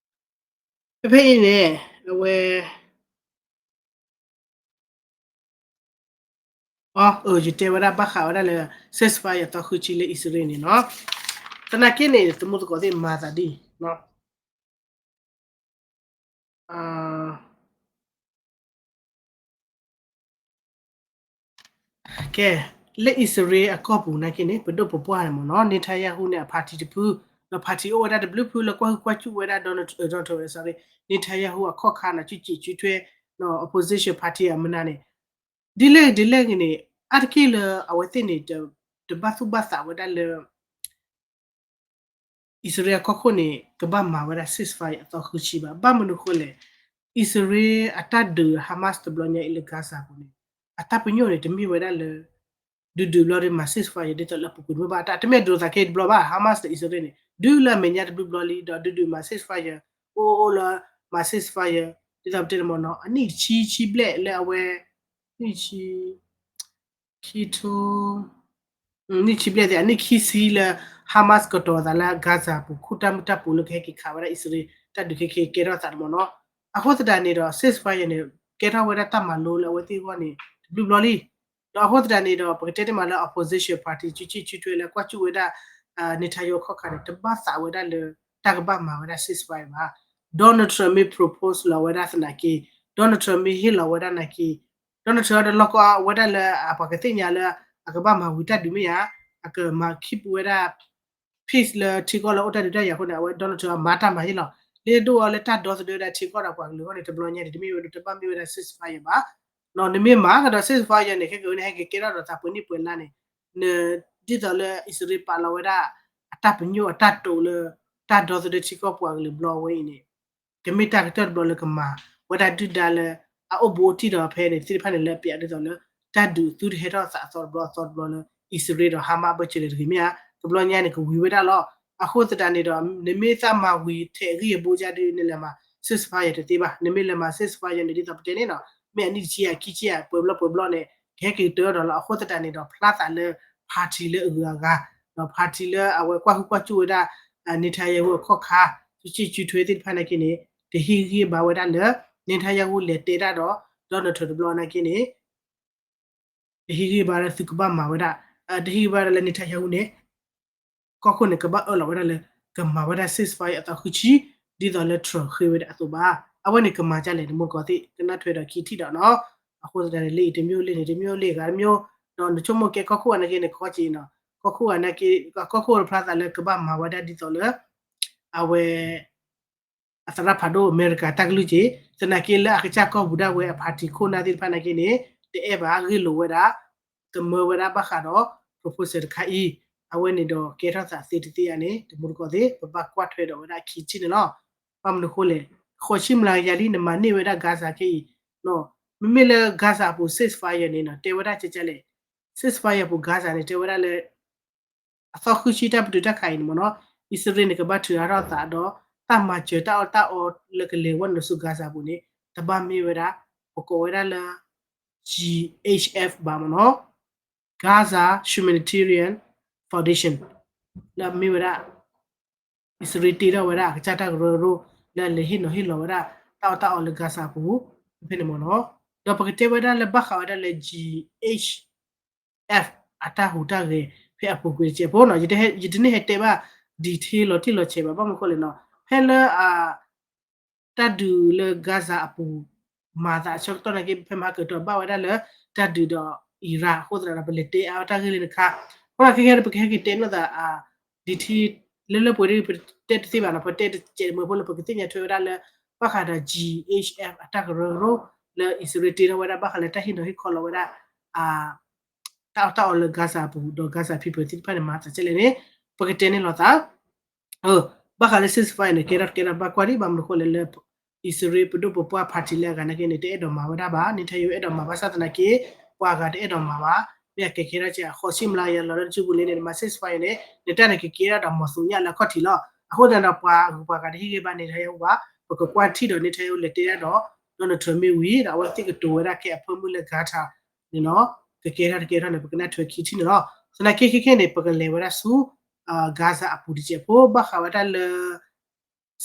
ဖဲဖဲအံၤန့ၣ် အဝဲ အၢ ယတဲဝဲဒၣ်ဘၣ်ဃးဝဲဒၣ်လၢ ceasefire အသီဃုဆံလၢအံၣ်စရ့လးန့ၣ်နီၤ. သနာ်က့န့ၣ် သမူသကိးသ့ၣ်မၤသးဒ်အံၤ ကဲ, လၢအံၣ်စရ့လးအကီၢ်ပူၤနာ်က့န့ၣ် ပဒိၣ်ပပှၢ်န့ၣ်မ့ၢ်နီၤ Netanyahu န့ၣ် အ party တဖု, ဒီး party အိၣ်ဝဲဒၣ်တဘျုးဖုလၢကွၢ်ဟုၣ်ကွၢ်စူၣ်ဝဲဒၣ် Donald, Donald, sorry, Netanyahu အခီၣ်ခါန့ၣ် စုစ့ၣ်စုထွဲ opposition party အမနုၤန့ၣ် ဒ်လဲၣ်ဒ်လဲၣ်ဂ့ၤန့ၣ် အါတက့ၢ်လၢအဝဲသ့ၣ်န့ၣ် တဘၣ်သူၣ်ဘၣ်သးဝဲဒၣ်လၢ အံၣ်စရ့လးကီၢ်ခိၣ်န့ၣ် ကဘၣ်မၤဝဲဒၣ် ceasefire အသီဃုဆံဘၣ်. ဘၣ်မနုၤအဃိလဲၣ်, အံၣ်စရ့လးအတၢ်ဒုး Hamas တဘျီညါအံၤလၢ Gaza ပူၤန့ၣ် အတၢ်ပညိၣ်န့ၣ် တမ့ၢ်ဝဲဒၣ်လၢ ဒုးဒုးဘျီဒီးမၤ ceasefire ဒ်သိးလၢအပူၤကွံာ်တဘၣ်ဘၣ်. တၢ်တမ့ၢ်ဒိးသးခဲအံၤတဘျီဘၣ်. Hamas ဒီးအံၣ်စရ့လးန့ၣ် ဒုးလၢအမဲာ်ညါတဘျုးဘျီလံ ဒီးဒုးဒုးမၤ ceasefire အိၣ်အိၣ်လၢမၤ ceasefire ဒ်သိးပတဲန့ၣ်မ့ၢ်နီၤ အနံၣ်ဆံဆံဘျဲၣ်လၢအဝဲ နံၣ်ဆံ ခံထိ နံၣ်ဆံဘျဲၣ်သ့ၣ် အနံၣ်ခံဆံလၢ Hamas ကတီၤသးလၢ Gaza ပူၤ ခူၣ်တၢ်မုၢ်တၢ်ပူၤလၢကဟဲက့ၤခးဝဲဒၣ်အံၣ်စရ့လး တၢ်ဒုးခဲကဲကဲထီၣ်သးန့ၣ်မ့ၢ်နီၤ. အဃိသတးန့ၣ်ဒီး ceasefire န့ၣ် ကဲထီၣ်ဝဲဒၣ်တၢ်မၤလိလၢအဝဲသ့ၣ်အဂီၢ်န့ၣ် တဘျုးဘျီလံ. ဒီးအဃိသတးန့ၣ်ဒီး ပကတဲတ့ၢ်မးလၢ opposition party စုစ့ၣ်စုထွဲလၢကွၢ်စူၣ်ဝဲဒၣ် Netanyahu အခီၣ်ခါန့ၣ် တဘၣ်သးဝဲဒၣ်လၢ တၢ်ကဘၣ်မၤဝဲဒၣ် ceasefire ဘၣ်. Donald Trump မ့ၢ် propose လီၤဝဲဒၣ်သနာ်က့ Donald Trump မ့ၢ်ဟ့ၣ်လီၤဝဲဒၣ်နာ်က့ Donald Trump ဒီးလီၢ်ကီၢ်ဝဲဒၣ်လၢ ပှၤကသ့ၣ်ညါလၢ အကဘၣ်မၤဝံၤတၢ်ဒုးမ့ၢ်ဧါ, အကမၤ keep ဝဲဒၣ် peace လၢထံကီၢ်လၢအိၣ်တၢ်ဒုးတၢ်ယၤအဃိန့ၣ် အဝဲ Donald Trump မၤတၢ်မၤဟ့ၣ်လီၤ. လၢဒိၣ်အီၤလၢတၢ်ဒီသဒၢဒၣ်ထံကီၢ်ဒီးပှၤကလုာ်အဂီၢ်န့ၣ် တဘျီညါန့ၣ် တမ့ၢ်ဝဲဒၣ် တဘၣ်မ့ၢ်ဝဲဒၣ် ceasefire ဘၣ်. နမ့ၢ်မၤကဒီး ceasefire န့ၣ် ခဲကဝဲန့ၣ် ဟဲက့ၤကဲထီၣ်ဒီးသးပှဲၤနံၣ်ပှဲၤလါန့ၣ် န ဒ်သိးလၢအံၣ်စရ့လးပာ်လီၤဝဲဒၣ် အတၢ်ပညိၣ်အတၢ်တိာ်လၢ တၢ်ဒီသဒၢထံကီၢ်ပှၤကလုာ်ဘျီဝဲအံၤန့ၣ် ကမ့ၢ်တၢ်ကတၢၢ်တဘျီလၢကမၤဝဲဒၣ်ဒုၣ်ဒါလၢ အအိၣ်ဘူးအိၣ်တံၢ်ဒီးဖဲန့ၣ်သ့ၣ်တဖၣ်န့ၣ်လၢအပျးဒ်သိးလၢ တၢ်ဒုးသုတဟဲထီၣ်သးအသီတဘျီအသီတဘျီလၢ အံၣ်စရ့လးဒီး Hamas ဘၢၣ်စၢၤလၢတဂ့ၤမ့ၢ်ဧါ, တဘျီညါန့ၣ် ကဝံၤဝဲဒၣ်လီၤ. အဃိသတးန့ၣ်ဒီး နမ့ၢ်သးမၤဝံၤထဲးဂံၢ်အဘိကဒီး နလဲၤမၤ ceasefire တသ့ဘၣ်. နမ့ၢ်လဲၤမၤ ceasefire န့ၣ် ဒ်သိးပတဲန့ၣ်နီၤ မ့ၢ်အနံၣ်တဆံယၤခံဆံယၤ ပှဲၤဘျီပှဲၤဘျီန့ၣ် ကဟဲက့ၤတၢၢ်ဒီးလီၤ. အဃိသတးန့ၣ်ဒီး ဖျါသးလၢ party လၢအဂုၤအဂၤ ဒီး party လၢအဝဲကွၢ်ဟုၣ်ကွၢ်စူၣ်ဝဲဒၣ် Netanyahu အခီၣ်ခါ စုစ့ၣ်စုထွဲသ့ၣ်တဖၣ်နာ်က့န့ၣ် တဟ့ၣ်ဂံၢ်ဘါဝဲဒၣ်လၢ Netanyahu လဲၤတဲတၢ်ဒီး Donald Trump တဘျီနာ်က့န့ၣ် တဟ့ၣ်ဂံၢ်ဘါလၢသုကဘၣ်မၤဝဲဒၣ် တဟ့ၣ်ဂံၢ်ဘါလၢ Netanyahu န့ၣ် ကီၢ်ခိၣ်န့ၣ် ကဘၣ်အၢၣ်လီၤဝဲဒၣ်လၢ ကမၤဝဲဒၣ် ceasefire အသီဃုဆံ ဒ်သိးလၢ Trump ဃ့ဝဲဒၣ်အသိးဘၣ်. အဝဲန့ၣ်ကမၤဒ်လဲၣ် နမိၢ်ကီၢ်သ့ၣ် ကနၣ်ထွဲဒီးခံထံၣ်ဒီးနီၤ. အဃိသတးန့ၣ် လၢအံၤတမံၤလၢန့ၣ် တမံၤလၢဂၤတမံၤ ဒီးနဆိကမိၣ်ကဲကီၢ်ခိၣ်အနၢ်က့န့ၣ် ကီက့ၤနီၤ ကီၢ်ခိၣ်အနၢ်က့ ကီၢ်ခိၣ်တဖျါသးလၢကဘၣ်မၤဝဲဒၣ်ဒ်သိးလၢ အဝဲ အသရၣ်ဖးဒိၣ်အမဲရကၤတၢ်ကလုၢ်က့ၤ သနာ်က့လၢအကစၢ်ကီၢ်ပူၤဒၣ်ဝဲအ party ခိၣ်နၢ်သ့ၣ်တဖၣ်နာ်က့န့ၣ် တအဲၣ်ဘၣ်ဂ့ၢ်လိာ်ဝဲဒၣ် ကမၢဝဲဒၣ်ဘၣ်ဃးဒီး proposal တခါအံၤ အဝဲန့ၣ်ဒီးကဲထီၣ်သးသ့တသ့ဧါန့ၣ် တမူတကိးသ့ၣ် ပဘၣ်ကွၢ်ထွဲဒီးဝဲဒၣ်အခံထံၣ်န့ၣ်လီၤ. ဘၣ်မနုၤအဃိလဲၣ် ဃိးဆံမျးကယၤလံ နမၤန့ၢ်ဝဲဒၣ် Gaza ခဲအံၤ, မ့မ့ၢ်လၢ Gaza အပူၤ ceasefire န့ၣ်နီၤ တဲဝဲဒၣ်ကဲကဲလဲၣ်, ceasefire အပူၤ Gaza န့ၣ် တဲဝဲဒၣ်လၢ အသီဃုဆံတၢ်ပတုာ်တၢ်ခးအံၤန့ၣ်မ့ၢ်နီၤ အံၣ်စရ့လးန့ၣ် ကဘၣ်ထုးအါထီၣ်အသးဒီး တၢ်မၤစၢၤတၢ်အီၣ်တၢ်အီလၢကလဲၤဝဲနုာ်ဆူ Gaza အပူၤန့ၣ် တဘၣ်မ့ၢ်ဝဲဒၣ် ပကိးဝဲဒၣ်လၢ G H F ဘၣ်မ့ၢ်နီၤ Gaza Humanitarian Foundation လၢမ့ၢ်ဝဲဒၣ် အံၣ်စရ့လးတ့ထီၣ်ဝဲဒၣ်အကစၢ်တၢ်ကရၢကရိ လၢလဲၤဟ့ၣ်နီၤဟ့ၣ်လီၤဝဲဒၣ် တၢ်အီၣ်တၢ်အီလၢ Gaza အပူၤ ဖဲဖဲန့ၣ်မ့ၢ်နီၤ, ဒီးပကတဲဝဲဒၣ်လၢဘၣ်ဃးဝဲဒၣ်လၢ G H F အတၢ်ဟူးတၢ်ဂဲၤ ဖဲအပူၤကွံာ်တစဲးဖိနီၤ ယတန့ၢ်ဟဲတဲဘၣ် detail လီၤတံၢ်လီၤဆဲးဘၣ် ဘၣ်မနုၤဃိလဲၣ်နီၤ ဖဲလၢ တၢ်ဒုးလၢ Gaza အပူၤ မၤသးအဆၢကတီၢ်နာ်က့ ဖဲမဟါကတီၢ်ဘၣ်ဝဲဒၣ်လၢ တၢ်ဒုးဒီး Iran အဃိသတးဒီး ပလဲၤတဲအါတၢ်ဂ့ၢ်လၢနခါ, အဃိဒီးခဲခဲန့ၣ် ပကဟဲက့ၤတဲနီၢ်သး detail လၢလၢပှဲၤဒ် ပတဲတသ့ဘၣ်နီၤ ပတဲတစဲးမၢဖိလၢပကသ့ၣ်ညါထွဲဝဲဒၣ်လၢ ဘၣ်ဃးဒီး G H F အတၢ်ကရၢကရိ လၢအံၣ်စရ့လးတ့ထီၣ်ဝဲဒၣ် ဘၣ်ဃးလၢတၢ်ဟ့ၣ်နီၤဟ့ၣ်ခီလီၤဝဲဒၣ် တၢ်အီၣ်တၢ်အီလၢ Gaza အပူၤ ဒီး Gaza people သ့ၣ်တဖၣ်န့ၣ် မၤသးဒ်လဲၣ်န့ၣ် ပကတဲန့ၢ်လိာ်သး ဘၣ်ဃးလၢ ceasefire န့ၣ် ကဲထီၣ်တကဲထီၣ်ဘၣ်ကွၢ်ဒံး ဘၣ်မနုၤဃိလဲၣ်လၢ အံၣ်စရ့လးပဒိၣ်ပပှၢ် party လၢအဂၤနာ်က့န့ၣ် တအဲၣ်ဒိးမၤဝဲဒၣ်ဘၣ် Netanyahu အဲၣ်ဒိးမၤဘၣ်ဆၣ်သနာ်က့ ပှၤအဂၤတအဲၣ်ဒိးမၤဘၣ် မ့ၢ်အကဲကဲထီၣ်ကဲ အဃိးဆံမျးကယၤလီၤလၢတစုပူၤလံန့ၣ် နမၤ ceasefire န့ၣ် နတၢ်န့ၣ်ကကဲထီၣ်ဒီးမီၤသူညၣ်လၢအခီၣ်ထံးလီၤ. အဃိသတးဒီး ပှၤဂုၤပှၤဂၤတဟ့ၣ်ဂံၢ်ဘါ Netanyahu ဘၣ် ပကကွၢ်ထံၣ်ဒီး Netanyahu လဲၤတဲဒၣ်ဒီး Donald Trump မ့ၢ်ဝံၤ ဒီးအဝဲသ့ၣ်ကတိၤဝဲဒၣ်ကဲအဖၢမုၢ်လၢ Gaza န့ၣ်နီၤ ကကဲထီၣ်တကဲထီၣ်န့ၣ် ပကနၣ်ထွဲခံထံၣ်န့ၣ်လီၤ. သနာ်က့ခဲခဲန့ၣ် ပကလဲၤဝဲဒၣ်ဆူ Gaza အပူၤတစဲးဖိ ဘၣ်ဃးဝဲဒၣ်လၢ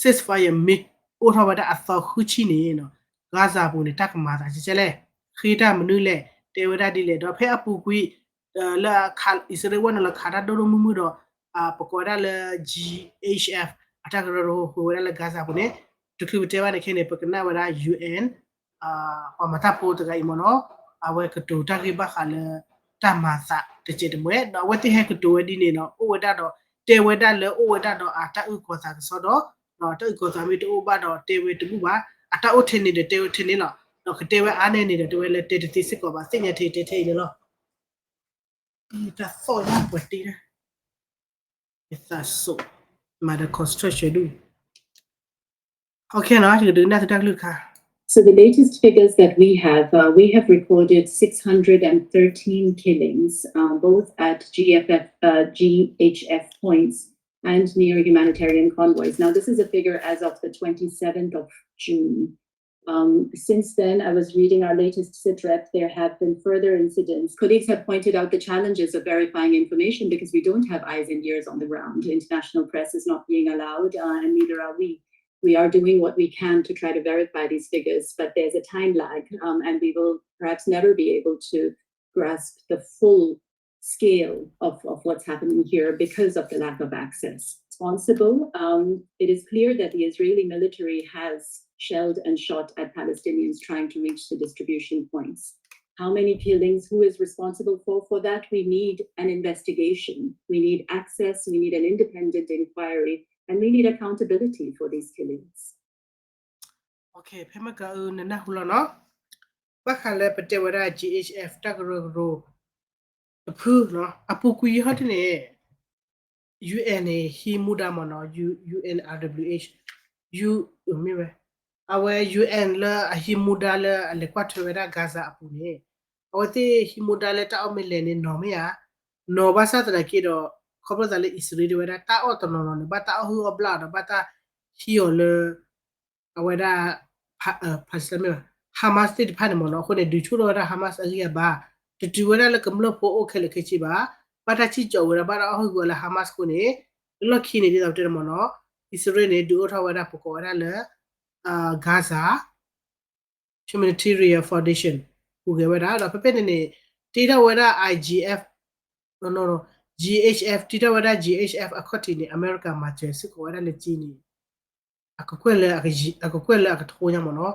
ceasefire မ့ၢ်အိၣ်ထီၣ်ဝဲဒၣ်အသီဃုဆံန့ၣ်နီၤ Gaza အပူၤန့ၣ် တၢ်ကမၤသးကဲကဲလဲၣ်, ဃ့တၢ်မနုၤလဲၣ်, တဲဝဲဒၣ်ဒ်လဲၣ်, ဒီးဖဲအပူၤကွံာ် လၢအံၣ်စရ့လးဝဲနုာ်လီၤခးတၢ်ဒိၣ်ဒိၣ်မုၢ်မုၢ်ဒီး ပကိးဝဲဒၣ်လၢ G H F အတၢ်ကရၢကရိဃုာ်ဝဲဒၣ်လၢ Gaza အပူၤန့ၣ် တချုးပတဲဘၣ်န့ၣ်ခဲန့ၣ် ပကနၣ်ဝဲဒၣ် U N ပှၤမၤတၢ်ဖိတဂၤအံၤမ့ၢ်နီၤ အဝဲကတိၤတၢ်ဂ့ၢ်ဘၣ်ဃးလၢ တၢ်မၤသးတစဲးတမှဲၤ ဒီးအဝဲသ့ၣ်ဟဲကတိၤဝဲဒ်န့ၣ်နီၤ အိၣ်ဝဲဒၣ်ဒီး တဲဝဲဒၣ်လၢအိၣ်ဝဲဒၣ်ဒီးအတၢ်အုၣ်ကီၤသးကစီဒီး တၢ်အုၣ်ကီၤသးမ့ၢ်တအိၣ်ဘၣ်ဒီးတဲဝဲတဘူၣ်ဘၣ်, အတၢ်အိၣ်ထဲန့ၣ်ဒီးတဲဝဲထဲန့ၣ်လီၤ, ဒီးကတဲဝဲအါန့ၢ်န့ၣ်ဒီး တဲဝဲလၢတဲတသ့စ့ၢ်ကီးဘၣ် သ့ၣ်ညါထဲအံၤတဲထဲအံၤန့ၣ်လီၤ. တၢ်သီၣ်ညါပှၤတ့ၢ်ဒၣ် ယသးစိး မၤဒီး construction ဒူၣ် Okay နီၤ ယကဒုးနၢ်သုတၢ်ကလုၢ်တခါ. So the latest figures that we have, uh, we have recorded six hundred and thirteen killings, uh, both at G F F, uh, G H F points and near humanitarian convoys. Now, this is a figure as of the twenty-seventh of June. Um, since then, I was reading our latest sit rep. There have been further incidents. Colleagues have pointed out the challenges of verifying information because we don't have eyes and ears on the ground. International press is not being allowed, uh, and neither are we. We are doing what we can to try to verify these figures, but there's a time lag, um, and we will perhaps never be able to grasp the full scale of, of what's happening here because of the lack of access. Responsible, um, it is clear that the Israeli military has shelled and shot at Palestinians trying to reach the distribution points. How many killings, who is responsible for, for that? We need an investigation. We need access. We need an independent inquiry. And we need accountability for these killings. Okay, ဖဲမ့ၢ်ကနၢ်ဟူလီၤနီၤ, ဘၣ်ဃးလၢပတဲဝဲဒၣ် G H F တၢ်ကရၢကရိ တဖုနီၤ, အပူၤကွံာ်ယဟီဒ်န့ၣ် U N န့ၣ် ဟံးမူဒါမ့ၢ်နီၤ, U, U N R W H, U, မ့ၢ်ဝဲ, အဝဲ U N လၢအဟံးမူဒါလၢအလဲၤကွၢ်ထွဲဝဲဒၣ် Gaza အပူၤန့ၣ်, အဝဲသ့ၣ်ဟံးမူဒါလၢတၢ်အီၣ်မ့ၢ်လဲၤန့ၣ်နီၤမ့ၢ်ဧါ, နီၤဘၣ်ဆၣ်သနာ်က့ဒီး ခီဖျိသးလၢအံၣ်စရ့လးတဲဝဲဒၣ် တၢ်အီၣ်တနီၤနီၤန့ၣ် ဘၣ်တၢ်အီၣ်ဟုၣ်အီၣ်ဘျၣ်ဒီး ဘၣ်တၢ်ဟံးအီၤလၢ အဝဲဒၣ် Palestine မ့ၢ်ဘၣ် Hamas သ့ၣ်တဖၣ်န့ၣ်မ့ၢ်နီၤ, အဃိန့ၣ် ဒုးဆူၣ်ထီၣ်ဝဲဒၣ် Hamas အဂံၢ်အဘါ, တတုၤဝဲဒၣ်လၢကမျၢၢ်ဖိအိၣ်ခဲလၢာ်ခဲဆ့ဘၣ်, ဘၣ်တၢ်စံၣ်ကၠီဝဲဒၣ် ဘၣ်တၢ်အီၣ်ဟုၣ်ဂီၤလၢ Hamas အဃိန့ၣ်, လၢလီၢ်ခံန့ၣ် ဒ်သိးပတဲန့ၣ်မ့ၢ်နီၤ, အံၣ်စရ့လးန့ၣ် ဒုးအိၣ်ထီၣ်ဝဲဒၣ် ပကိးဝဲဒၣ်လၢ Gaza Humanitarian Foundation ဟူးဂဲၤဝဲဒၣ်, ဒီးဖဲဖဲန့ၣ်န့ၣ် တ့ထီၣ်ဝဲဒၣ် I G F, G H F တ့ထီၣ်ဝဲဒၣ် G H F အခီၣ်ထံးန့ၣ် အမဲရကၤမၤစၢၤစ့ၢ်ကီးဝဲဒၣ်လၢက့န့ၣ် အကကွဲၢ်လၢ အကကွဲၢ်လၢအကထိညါမ့ၢ်နီၤ,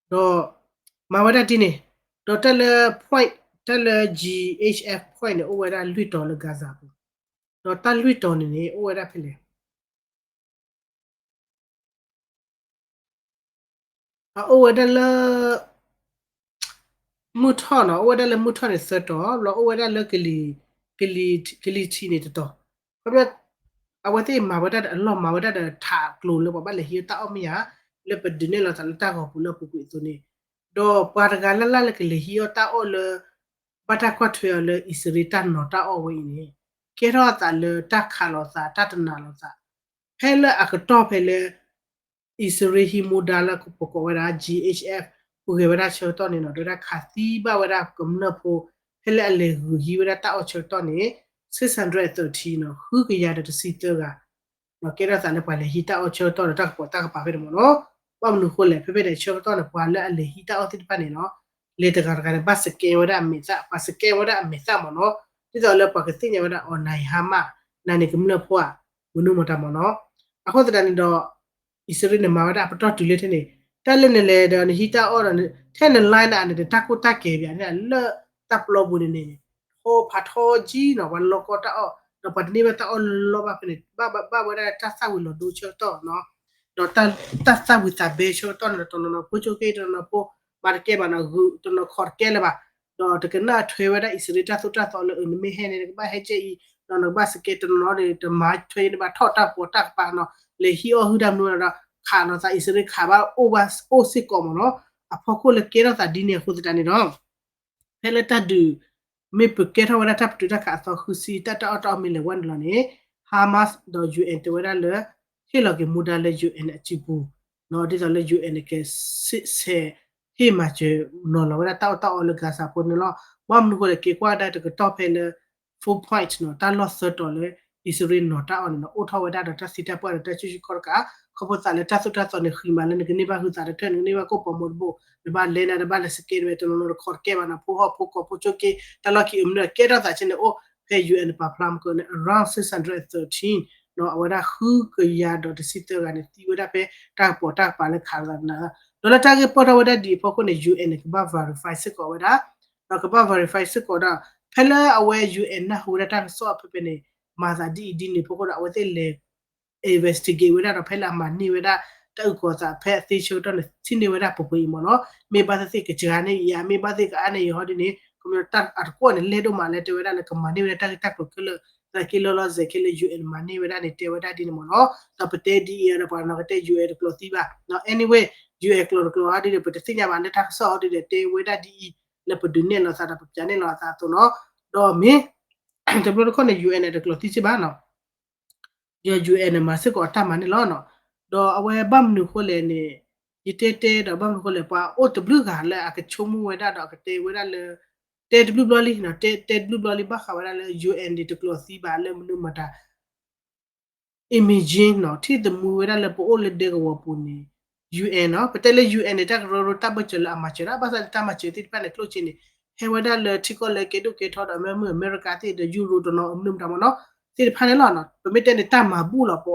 ဒီးမၤဝဲဒၣ်ဒ်န့ၣ်, ဒီးတၢ်လၢ point, တၢ်လၢ G H F point န့ၣ် အိၣ်ဝဲဒၣ်လွံၢ်တီၤလၢ Gaza ပူၤ, ဒီးတၢ်လွံၢ်တီၤန့ၣ်န့ၣ် အိၣ်ဝဲဒၣ်ဖဲလဲၣ် အအိၣ်ဝဲဒၣ်လၢ မုၢ်ထီၣ်နီၤ, အိၣ်ဝဲဒၣ်လၢမုၢ်ထီၣ်န့ၣ်သၢတီၤ, ဘျီအိၣ်ဝဲဒၣ်လၢ ကလံၤထံးန့ၣ်တတီၤ, ခီဖျိ အဝဲသ့ၣ်မၤဝဲဒၣ်ဒီးအလီၢ် မၤဝဲဒၣ်ဒီးထးကျိၤလၢပှၤဘၣ်လဲၤဟံးတၢ်အီၣ်မ့ၢ်ဧါ, လၢပဒုးနဲၣ်လီၤသးလၢတၢ်ဂီၤပူၤလၢအပူၤကွံာ်အသိးန့ၣ်, ဒီးပှၤတဂၤလၢ်လၢ်လၢကလဲၤဟံးအီၣ်တၢ်အီၣ်လၢ ဘၣ်တၢ်ကွၢ်ထွဲအီၤလၢအံၣ်စရ့လးတၢ်နီၤတၢ်အီၣ်ဝဲအံၤန့ၣ်, ကဲထီၣ်အသးလၢတၢ်ခးလိာ်သး တၢ်တနာ်လိာ်သး ဖဲလၢအကတီၢ်ဖဲလၢ အံၣ်စရ့လးဟံးမူဒါလၢပကိးဝဲဒၣ် G HF ပူၤဂဲၤဝဲဒၣ်ဆၢကတီၢ်န့ၣ်နီၤ, ဒီးဝဲဒၣ်ခးသံဘၣ်ဝဲဒၣ်ကမျၢၢ်ဖိ ဖဲလၢအလဲၤဂုာ်ဟံးဝဲဒၣ်တၢ်အီၣ်ဆၢကတီၢ်န့ၣ် six hundred thirteen နီၤ, ဃုကယၤဒီးတဆံသၢဂၤ ကဲထီၣ်သးလၢပှၤလဲၤဟံးတၢ်အီၣ်ဆၢကတီၢ်ဒီးတၢ်ကပိာ်တၢ်ကပၤဖဲန့ၣ်မ့ၢ်နီၤ. ဘၣ်မနုၤအဃိလဲၣ်, ဖဲဖဲန့ၣ်ဆၢကတီၢ်န့ၣ် ပှၤလၢအလဲၤဟံးတၢ်အီၣ်သ့ၣ်တဖၣ်န့ၣ်နီၤ, လဲၤတဂၤတဂၤန့ၣ် ဘၣ်စကဲဝဲဒၣ်အမဲာ်သၣ်, ပှၤစကဲဝဲဒၣ်အမဲာ်သၣ်မ့ၢ်နီၤ, ဒ်သိးလၢပှၤကသ့ၣ်ညါဝဲဒၣ်အီၤ နၤအံၤဟါမၢ်, နၤန့ၣ်ကမျၢၢ်ဖိဧါ, မနုၤမတၤမ့ၢ်နီၤ. အဃိသတးန့ၣ်ဒီး အံၣ်စရ့လးန့ၣ်မၤဝဲဒၣ်အပတီၢ်တုၤလၢထဲန့ၣ်, တၢ်လၢနလဲၤဒီးနဟံးတၢ်အီၣ်ဒီး ထဲန line န့ၣ် နတၢ်ကိၢ်တၢ်ကဲၤဘၣ်န့ၣ် လၢတၢ်ပျီပူၤန့ၣ်န့ၣ် ထီဖးထီကံနီၤ, ပှၤလီၤကီတၢ်အီၣ် ဒီးပှၤတန့ၢ်ဘၣ်တၢ်အီၣ်လၢလီၢ်ဘၣ်ဖဲန့ၣ် ဘၣ်ဘၣ်ဝဲဒၣ်တၢ်သၣ်ဝံၤလီၤဒိဆၢကတီၢ်နီၤ, ဒီးတၢ်သၣ်ဝံၤသးဘဲဆၢကတီၢ်န့ၣ် တနီၤနီၤဖိကၠိက့ တနီၤနီၤဖိ မၤတကဲဘၣ်နီၤ, ဂုာ်တနီၤခီၣ်တကဲလၢၤဘၣ်, ဒီးတကနၣ်ထွဲဝဲဒၣ်အံၣ်စရ့လးတၢ်သိၣ်တၢ်သီလၢ အၢ နမ့ၢ်ဟဲန့ၣ် နကဘၣ်ဟဲကဲအံၤ, ဒီးနကဘၣ်စကဲတနီၤနီၤဒီး တမၤထွဲန့ၣ်ဘၣ် ထီၣ်တၢ်ပိာ်တၢ်ကပၤနီၤ, လဲၤဟံးအီၣ်ဟုၣ်တၢ်မနုၤဒီး ခးလိာ်သး အံၣ်စရ့လးခးဘၣ်အိၣ်ဘၣ်အိၣ်စ့ၢ်ကီးမ့ၢ်နီၤ. အဖီခိၣ်လၢကဲထီၣ်သးဒ်န့ၣ်အဃိသတးန့ၣ်ဒီး ဖဲလၢတၢ်ဒုး မ့ၢ်ပကဲထီၣ်ဝဲဒၣ်တၢ်ပတုာ်တၢ်ခးအသီဃုဆံ တၢ်တၢ်အီၣ်တၢ်အီမ့ၢ်လဲၤဝဲန့ၣ်လီၤန့ၣ် Hamas ဒီး ယူၣ်အဲၣ် တဲဝဲဒၣ်လၢ ဟ့ၣ်လီၤက့ၤမူဒါလၢ ယူၣ်အဲၣ် အစုပူၤ, ဒ်သိးလၢ ယူၣ်အဲၣ် န့ၣ်ကဆဲးဟ့ၣ်မၤစၢၤနီၤလီၤဝဲဒၣ်တၢ်အီၣ်တၢ်အီလၢ Gaza ဖိန့ၣ်လီၤ. ဘၣ်မနုၤအဃိလဲၣ် က့ၤကွၢ်ဒၣ်တကတီၢ်ဖဲလၢ four point နီၤ, တၢ်လီၢ်သၢတီၤလၢ အံၣ်စရ့လးနီၤတၢ်အီၣ်န့ၣ်နီၤ အိၣ်ထီၣ်ဝဲဒၣ်ဒီးတၢ်သံတၢ်ပှၢ်ဒီးတၢ်ဆူၣ်ဆူၣ်ခီတကး, ခီဖျိသးလၢတၢ်သိၣ်တၢ်သီန့ၣ် ဃံမးလၢနကန့ၢ်ဘၣ်ဟုသးတထၢၣ် နကန့ၢ်ဘၣ်ကိၣ်ပီၤမီတဘိၣ်, နဘၣ်လဲၤနၤ နဘၣ်လဲၤစကဲဝဲတနီၤနီၤတခီတကဲဘၣ်နီၤ, ဖိဟီၣ်ဖိကီၢ်ဖိကၠိက့ တၢ်လီၢ်ခံအမနုၤကဲထီၣ်သးဆ့န့ၣ်အိၣ်ဖဲ ယူၣ်အဲၣ် န့ၣ် ပာ်ဖျါမကၢန့ၣ် around six hundred thirteen နီၤ, အဝဲဒၣ်ဃုကယၤဒီးတဆံသၢဂၤန့ၣ် သံဝဲဒၣ်ဖဲတၢ်ကပိာ်တၢ်ကပၤလၢခးလိာ်သးန့ၣ်, ဒီးလၢတၢ်ဂ့ၢ်ပၢၢ်ထီၣ်ဝဲဒၣ်ဒ်အံၤအဖီခိၣ်န့ၣ် ယူၣ်အဲၣ် န့ၣ် ကဘၣ် verify စ့ၢ်ကီးဝဲဒၣ်, ဒီးကဘၣ် verify စ့ၢ်ကီးဒီး ဖဲလၢအဝဲ ယူၣ်အဲၣ် နၢ်ဟူဝဲဒၣ်တၢ်ကစီၣ်ဖဲဖဲန့ၣ် မၤသးဒ်အံၤဒ်န့ၣ်အဖီခိၣ်ဒီး အဝဲသ့ၣ်လဲၤ investigate ဝဲဒၣ်ဒီး ဖဲလၢအမၤန့ၢ်ဝဲဒၣ် တၢ်အုၣ်ကီၤသးဖဲအသ့ဆၢကတီၢ်န့ၣ် ထံၣ်န့ၢ်ဝဲဒၣ်ပှဲၤပှဲၤအံၤမ့ၢ်နီၤ, မ့ၢ်ဘၣ်သ့ၣ်သ့ၣ်ကစှၤန့ၢ်အံၤဧါ, မ့ၢ်ဘၣ်သ့ၣ်ကအါန့ၢ်အံၤဟီဒ်န့ၣ် ကမျၢၢ်တၢ်အတကွီၣ်န့ၣ် လဲၢ်ဒိၣ်မးလၢတဲဝဲဒၣ်လၢကမၤန့ၢ်ဝဲဒၣ်တၢ်ဂ့ၢ်တၢ်ကျိၤခဲလၢာ်, သနာ်က့လီၤလီၤဆဲးဆဲးခဲလၢာ် ယူၣ်အဲၣ် မၤန့ၢ်ဝဲဒၣ်န့ၣ် တဲဝဲဒၣ်ဒ်န့ၣ်မ့ၢ်နီၤ, ဒီးပတဲဒ်အံၤဒီး ပှၤနီၤကတဲ ယူၣ်အဲၣ် တကျိးသံဘၣ်, anyway ယူၣ်အဲၣ် ကျိးတကျိးဟီဒ်န့ၣ် ပတသ့ၣ်ညါဘၣ်လၢတၢ်ကစီၣ်ဟီဒ်န့ၣ် တဲဝဲဒၣ်ဒ်အံၤ လၢပဒုးနဲၣ်လိာ်သးဒီးပပျးနဲၣ်လိာ်သးအသိးနီၤ, ဒီးမ့ၢ် တဘျီတခီၣ်န့ၣ် ယူၣ်အဲၣ် န့ၣ် တကျိးသံစ့ၢ်ဘၣ်နီၤ ဒီး ယူၣ်အဲၣ် န့ၣ် မၤစ့ၢ်ကီးအတၢ်မၤန့ၣ်လီၤနီၤ, ဒီးအဝဲဘၣ်မနုၤအဃိလဲၣ်န့ၣ် ယတဲတဲဒီးဘၣ်မနုၤအဃိလဲၣ် ပှၤအိၣ်တဘျုးဂၤလၢအကဆိကမိၣ်ဝဲဒၣ်ဒီး အကတဲဝဲဒၣ်လၢ တဲတဘျုးဘျီလံနီၤ, တဲ တဲတဘျုးဘျီလံ ဘၣ်ဃးဝဲဒၣ်လၢ ယူၣ်အဲၣ် န့ၣ် တကျိးသံဘၣ်လၢမနုၤမတၤ imagine နီၤ ထံၣ်သမူဝဲဒၣ်လၢပအိၣ်လၢဒဲကဝီၤပူၤန့ၣ် ယူၣ်အဲၣ် နီၤ, ပတဲလၢ ယူၣ်အဲၣ် န့ၣ် တၢ်ကရၢကရိတၢ်ဘၢၣ်စၢၤလၢအမၤစၢၤဒၣ် ဘၣ်ဆၣ်လၢတၢ်မၤစၢၤသ့ၣ်တဖၣ်န့ၣ် ကျိၣ်စ့န့ၣ် ဟဲဝဲဒၣ်လၢထံကီၢ်လၢကဲဒိၣ်ကဲထီဒီး မ့ၢ်မ့ၢ်အမဲရကၤသ့ၣ်ဒီး ယူရိးတနီၤ မနုၤမတၤမ့ၢ်နီၤ သ့ၣ်တဖၣ်န့ၣ်လီၤ. ပမ့ၢ်တဲန့ၣ် တၢ်မၤဘူၣ်လီၤ ပ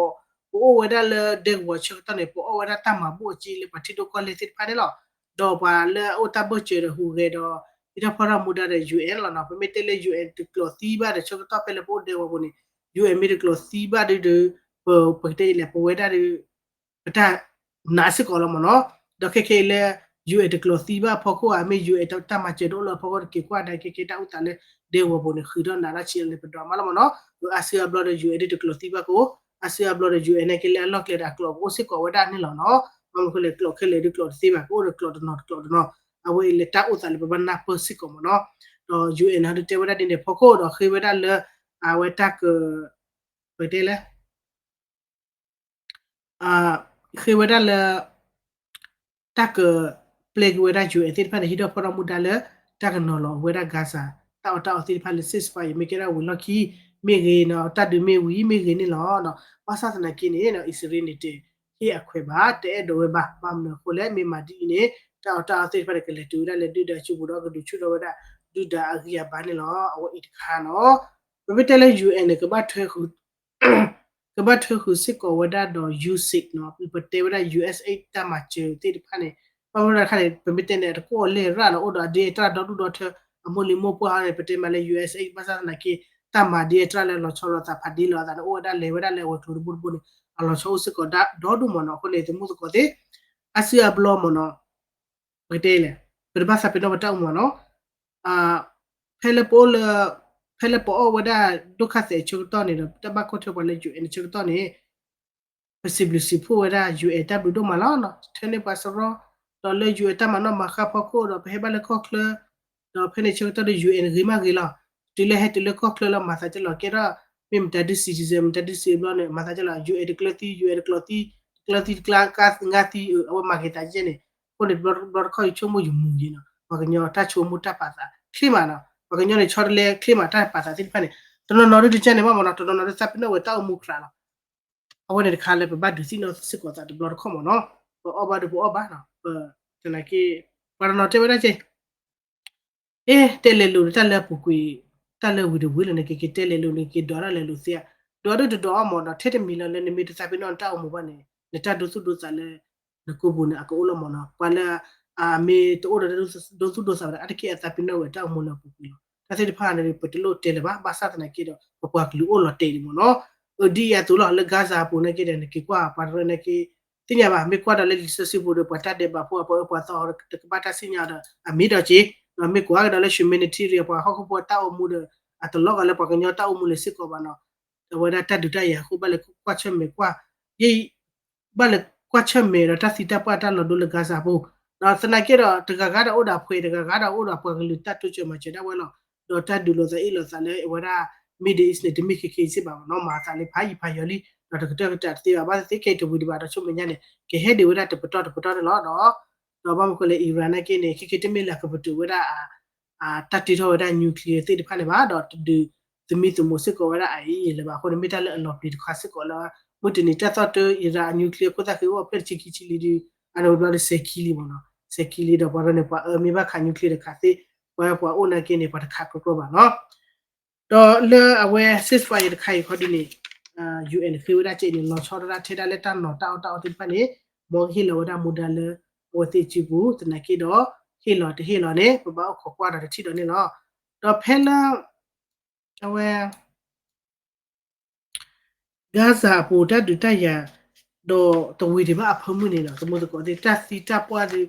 ပအိၣ်ဝဲဒၣ်လၢဒဲကဝီၤဆၢကတီၢ်န့ၣ် ပအီၣ်ဝဲဒၣ်တၢ်မၤဘူၣ်အက့လၢပှၤထံဒိၣ်ကီၢ်လဲၢ်သ့ၣ်တဖၣ်န့ၣ်လီၤ. ဒီးပှၤလၢအအိၣ်တၢ်ဘၢၣ်စၢၤဒီးဟူးဂဲၤဒီး ဟံးထီၣ်ဖီၣ်ထီၣ်မူဒါဒီး ယူၣ်အဲၣ် လီၤနီၤ. ပမ့ၢ်တဲလၢ ယူၣ်အဲၣ် တကျိးသံဘၣ်ဒီး ဆၢကတီၢ်ဖဲလၢပအိၣ်ဒဲကဝီၤပူၤန့ၣ် ယူၣ်အဲၣ် မ့ၢ်တကျိးသံဘၣ်ဒီး ပ ပကတဲလဲၣ် ပဝဲဒၣ်ဒီး ပတၢ်နာ်စ့ၢ်ကီးလီၤမ့ၢ်နီၤ. ဒီးခဲခဲအံၤလၢ ယူၣ်အဲၣ် တကျိးသံဘၣ်အဖီခိၣ်ဧါ မ့ၢ် ယူၣ်အဲၣ် တၢ်မၤစၢၤတအိၣ်လၢအဖီခိၣ်တက့ၢ် ကွၢ်ဒၣ်ကဲကဲတၢ်အိၣ်သးလၢဒဲကဝီၤပူၤန့ၣ် ဃုာ်ဒီးနးလၢဆံးလၢပဒွးမးလီၤမ့ၢ်နီၤ. အါစုအါဘျီဒီး ယူၣ်အဲၣ် ဒ်တကျိးသံဘၣ်ကအိၣ် အါစုအါဘျီဒီး ယူၣ်အဲၣ် န့ၣ်က့လၢအလီၢ်ကျဲဒီးအကျိးကအိၣ်စ့ၢ်ကီးဝဲဒၣ်န့ၣ်လီၤနီၤ. ဘၣ်မနုၤအဃိလဲၣ် ကျိးခဲလၢာ်ဒ်ကျိးတသ့ဘၣ် ကအိၣ်ဒီးကျိးတနီၤတကျိးတနီၤ အဝဲအံၤလၢတၢ်အိၣ်သးလၢပဘၣ်နၢ်ပၢၢ်စ့ၢ်ကီးမ့ၢ်နီၤ. ဒီး ယူၣ်အဲၣ် န့ၣ် ဟဲဒုးတဲဝဲဒၣ်ဒ်န့ၣ်အဖီခိၣ်ဒီးဃ့ဝဲဒၣ်လၢ အဝဲတၢ်က ပတဲလဲၣ် ဃ့ဝဲဒၣ်လၢ တၢ်ကပျဲက့ၤဝဲဒၣ် ယူၣ်အဲၣ် သ့ၣ်တဖၣ်န့ၣ် ဟံးထီၣ်ဖီၣ်ထီၣ်မူဒါလၢ တၢ်ကနီၤလီၤဝဲဒၣ် Gaza တၢ်အီၣ်တၢ်အီသ့ၣ်တဖၣ်လၢ ceasefire မ့ၢ်ကဲဒၣ်ဝံၤလီၢ်ခံ မ့ၢ်ဂ့ၤနီၤ တၢ်ဒုးမ့ၢ်ဝံၤမ့ၢ်ဂ့ၤန့ၣ်လီၤ. ဘၣ်ဆၣ်သနာ်က့န့ၣ် အံၣ်စရ့လးန့ၣ် တဟ့ၣ်အခွဲးဘၣ် တအဲၣ်ဒိးဝဲဘၣ် ဘၣ်မနုၤအဃိလဲၣ် မ့ၢ်မၤဒ်အံၤန့ၣ် တၢ်အီၣ်တၢ်အီသ့ၣ်တဖၣ်န့ၣ် ကလဲၤတုၤဝဲဒၣ်လၢဒုၣ်ဒါစုပူၤဒီး ကဒုးဆူၣ်ထီၣ်ဝဲဒၣ် ဒုၣ်ဒါအဂံၢ်အဘါန့ၣ်လီၤ. အဝဲအံၤတခါနီၤ ပမ့ၢ်တဲလၢ ယူၣ်အဲၣ် န့ၣ် ကဘၣ်ထွဲဃုာ်စ့ၢ်ကီးဝဲဒၣ်ဒီး ယူၣ်စ့း နီၤ ပတဲဝဲဒၣ် ယူၣ်အဲၣ် တၢ်မၤစၢၤသ့ၣ်တဖၣ်န့ၣ် ဘၣ်မနုၤတခါန့ၣ် ပမ့ၢ်တဲန့ၣ် တကိးလဲၤရၣ်လီၤ အိၣ်ဒီးအဒ့အတြၢ်ဒီဒူၣ်ဒီထၢ အမိၢ်လံၤမိၢ်ပှၢ်ဟီန့ၣ် ပတဲမးလၢ ယူၣ်အဲၣ် ဘၣ်ဆၣ်သနာ်က့ တၢ်မၤဒ်အတြၢ်လၢလီၤဆီလိာ်သးဖးဒ့လိာ်သးန့ၣ် အိၣ်ဝဲဒၣ်လဲၤဝဲဒၣ်လၢအဝဲၤကျိၤတဘိတဘိန့ၣ် အလီၤဆီအိၣ်စ့ၢ်ကီးဒီဒူၣ်မ့ၢ်နီၤ. အဃိန့ၣ် သမူသကိးသ့ၣ် အါစုအါဘျီမ့ၢ်နီၤ ပကတဲလဲၣ် ပတဘၣ်သးပ့ၤနီၣ်ပတၢ်အိၣ်မူနီၤ ဖဲလၢပအိၣ်လၢ ဖဲလၢပအီၣ်ဝဲဒၣ်ဒိၣ်ခါသဲးအဆၢကတီၢ်န့ၣ်ဒီး တၢ်ဘၣ်ကွၢ်ထွဲပှၤလၢ ယူၣ်အဲၣ် အဆၢကတီၢ်န့ၣ် ပစံးဘျုးစံးဖှိၣ်ဝဲဒၣ် UN တၢ်ဘျုးဒိၣ်မးလီၤ. ထၢန့ၢ်ပှၤစရီ ဒီးလၢ UN တၢ်မၤနီၣ်မၤဃါဖီခိၣ်ဒီး ပဟဲဘၣ်လၢကီၢ်ချၢ ဒီးဖဲန့ၣ်ဆၢကတီၢ်ဒီး UN ဂ့ၤမးဂ့ၤလီၤ. တုၤလၢဟဲတုၤလၢကီၢ်ချၢလၢမၤသးကဲလီၤကဲထီၣ် မ့ၢ်မတၤဒုး citizen မတၤဒုးစံးဘျီန့ၣ် မၤသးကဲလီၤ UN တကျၢၤသံ UN တကျီၤသံ တကျၢၤသံတကျါ ကါသံငါသံ အဝဲမၤက့ၤသးကဲန့ၣ်. အဃိန့ၣ် တဘျီတခီၣ်ယဆိကမိၣ်ယမူၤယံၤနီၤ ပှၤကညီတၢ်ဆိကမိၣ်တၢ်ပာ်သးချ့မးနီၤ ပှၤကညီန့ၣ်ဆီတလဲချ့မးတၢ်ပာ်သးသ့ၣ်တဖၣ်န့ၣ် တနီၤနီၤဒုးတကဲန့ၣ်ဘၣ်မးနီၤ တနီၤနီၤဒုးသးပ့ၤနီၣ်ဝဲတၢ်အိၣ်မူကြးလီၤ. အဝဲန့ၣ်တခါလၢပဘၣ်ဒုးသ့ၣ်နီၣ်စ့ၢ်ကီးသးတဘျီတခီၣ်မးနီၤ ပအီၣ်ဘၣ်ဒီးပအီၣ်ဘၣ်နီၤ ပသနာ်က့ ပှၤတနီၤတဲဝဲဒၣ်ကဲ အ့ တဲလဲၤလိာ်ဒီးတၢ်လၢအပူၤကွံာ် တၢ်လၢဝံၤတဝံၤလၢနက့ၤက့ၤတဲလဲၤလိာ် နက့ၤဒွးတၢ်လဲၤလိာ်သ့ဧါ ဒွးဒုးတဒွးအီၣ်မးဒီး ထဲတမံၤလၢ်လၢနမ့ၢ်တသးပ့ၤနီၣ်နတၢ်အိၣ်မူဘၣ်န့ၣ် နတၢ်ဒိသူၣ်ဒိသးလၢ နကိာ်ပူၤန့ၣ် အကအိၣ်လီၤမးနီၤ ပှၤလၢ အမ့ၢ်တအိၣ်ဒီးဒိသူၣ်ဒိသးဝဲဒၣ် အါတက့ၢ်အသးပ့ၤနီၣ်ဝဲတၢ်အိၣ်မူလၢအပူၤကွံာ်လီၤ. တၢ်သ့ၣ်တဖၣ်န့ၣ် ပတလိၣ်တဲလၢၤဘၣ် ဘၣ်ဆၣ်သနာ်က့ဒီး ပပှၤကလုာ်အိၣ်လီၤတဲာ်ဒံးမးနီၤ အဒ်အံၤအသိးလီၤ လၢ Gaza အပူၤနာ်က့ဒီး နက့ၤကွၢ်ပှၤတရၢနာ်က့ သ့ၣ်ညါဘၣ် မ့ၢ်ကွၢ်ဒီးလၢလံာ်စီဆှံပူၤဒီး ပှၤတၢ်ဒဲးဘးဖိအပှၤအၢပှၤသီတကဘၣ်တၢ်စံၣ်ညီၣ်ဒီး အမ့ၢ်ဒီးက့ၤ ဒီးမ့ၢ်ကွၢ်ကဒီးလၢ humanitarian ပှၤဟီၣ်ခိၣ်ဖိတၢ်အိၣ်မူဒီး အတလီၤဂာ်လၢပှၤကညီတၢ်အိၣ်မူလၢၤစ့ၢ်ကီးဘၣ်နီၤ အဝဲဒၣ်တၢ်ဒုးတၢ်ယၤအဃိ ဘၣ်လဲၤကွၢ်ဆၢၣ်မဲာ်ကွၢ် ယ ဘၣ်လဲၤကွၢ်ဆၢၣ်မဲာ်ဒီးတၢ်သံတၢ်ပှၢ်တၢ်လီၤဒိလၢ Gaza အပူၤ ဒီးသနာ်က့ဒီး တဂၤဂၤဒီးအိၣ်ဒီးအဖှဲး တဂၤဂၤဒီးအိၣ်ဒီးပှၤကလုာ်တၢ်တိစၢၤမၤစၢၤဒၣ်ဝဲလီၤ. ဒီးတၢ်ဒုးလိာ်သးအ့ၣ်လိာ်သးလၢအဝဲဒၣ် Middle East န့ၣ် တမ့ၢ်ခဲခဲစ့ၢ်ဘၣ်မးနီၤ မၤသးလၢဖးယံၤဖးယီၤလံ ဒီးတကတၢၢ်ကတၢၢ်တသ့ဘၣ် ဘၣ်သ့ခဲအံၤတဝံၤဒံးဘၣ်ဒီး ဆူမဲာ်ညါန့ၣ် ကဟဲဒံးဝဲဒၣ်တပတီၢ်တပတီၢ်န့ၣ်လီၤ. ဒီး ဒီးဘၣ်မနုၤဃိလဲၣ် Iran နာ်က့န့ၣ် ခဲခဲတမ့ၢ်လၢအကပတုာ်ဝဲဒၣ် တၢ်တ့ထီၣ်ဝဲဒၣ် nuclear သ့ၣ်တဖၣ်န့ၣ်ဘၣ် ဒီးတဒုးသမံသမိးစ့ၢ်ကီးဝဲဒၣ် IAEA လၢၤဘၣ်အဃိန့ၣ် မ့ၢ်တၢ်လၢအလီၤပျံၤတခါစ့ၢ်ကီးလၢ မုၢ်တနံၤတၢ်သီၣ်တၢ် Iran အ nuclear ခိၣ်သၣ်ဃ့အိၣ်အဖျၢၣ်တဆံခံဆံလံဒီး အန့ၣ်ဝံၤဘျီဒီးစဲၤခံလံမးနီၤ စဲၤခံလံဒီးပှၤရၢန့ၣ် ပှၤအၢမ့ၢ်ဘၣ်ခး nuclear တခးသ့ ပှၤပှၤအိၣ်နာ်က့န့ၣ် ပှၤတခးကြီကြီဘၣ်နီၤ ဒီးလၢအဝဲ ceasefire တခါအံၤခီဒုန့ၣ် UN ဃ့ဝဲဒၣ်ကဲအံၤန့ၣ် လီၤဆီဒၣ်တၢ်ထဲဒၣ်လၢတၢ်နီၤတၢ်အီၣ်တၢ်အီသ့ၣ်တဖၣ်န့ၣ် မ်ကဟ့ၣ်လီၤဝဲဒၣ်မူဒါလၢ အဝဲသ့ၣ်စုပူၤ သနာ်က့ဒီး ဟ့ၣ်လီၤတဟ့ၣ်လီၤန့ၣ် ပဘၣ်အိၣ်ခိးကွၢ်ဒီးတထံၣ်ဒီးန့ၣ်လီၤ. ဒီးဖဲလၢ အဝဲ Gaza အပူၤတၢ်ဒုးတၢ်ယၤ ဒီးတဝံၤဒံးဘၣ်အဖၢမုၢ်န့ၣ်လီၤ သမူသကိးသ့ၣ် တၢ်သံတၢ်ပှၢ်ဒီး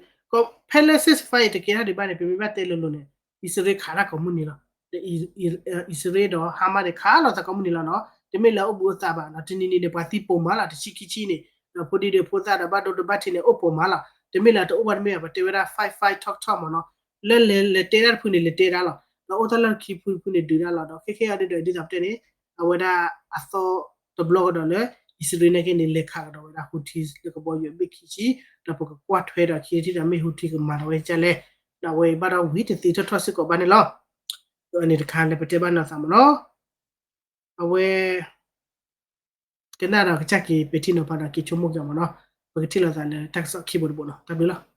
ဖဲလၢ ceasefire တကဲထီၣ်ဒံးဘၣ်န့ၣ် ပမ့ၢ်ဘၣ်တဲလိၤလိၤန့ၣ် အံၣ်စရ့လးခးတၢ်ကိးမုၢ်နံၤလီၤ. အံၣ်စရ့လးဒီး Hamas န့ၣ် ခးလိာ်သးကိးမုၢ်နံၤလီၤနီၤ တမ့ၢ်လၢအအိၣ်ဘှံးအိၣ်သါဘၣ်နီၤ တနံၤနံၤန့ၣ် ပှၤသံပိာ်မးလီၤ တဆံခံဆံန့ၣ် ဒီးဖိဒံဒီးဖိသၣ်ဒီးဘၣ်ဒိတဘၣ်ထံးန့ၣ် အိၣ်ပိာ်မးလီၤ တမ့ၢ်လၢတအိၣ်ဘၣ်တမ့ၢ်ဘၣ် ပတဲဝဲဒၣ် fight fight talk talk မးနီၤ လၢလဲၤလဲၤတဲတၢ်တဖုန့ၣ် လဲၤတဲဒၣ်လီၤ ဒီးအိၣ်တၢ်လီၢ်တခံဖုဖုန့ၣ်ဒုးဒၣ်လီၤ ဒီးခဲခဲအံၤဒ်ဒီးဒ်သိးပတဲန့ၣ် အဝဲဒၣ်အသီတဘျီကဒီးလၢ အံၣ်စရ့လးနာ်က့န့ၣ် လဲၤခးကဒီးဝဲဒၣ် Houthi လၢကဘီယူၤအဘ့ၣ်ခံဆံ ဒီးပကကွၢ်ထွဲဒီးခံထံၣ်ဒီးမ့ၢ် Houthi ကမၤဒီးဝဲဒ်လဲၣ် ဒီးအဝဲဘၣ်ဒီးဝံၤတသ့ထီၣ်ထီၣ်စ့ၢ်ကီးဘၣ်န့ၣ်လီၤ. ဒီးအန့ၣ်တခါလၢပတဲဘၣ်နီၢ်သးမးနီၤ အဝဲ ကနၣ်ဒီးကစၢ်က့ၤ ပဲာ်ထံနီၤဖးဒီးက့ၤဆိကမိၣ်က့ၤမးနီၤ ပကထံၣ်လိာ်သးလၢတၢ်ကစီၣ်ခံဘိတဘိနီၤ တၢ်ဘျုးလီၤ.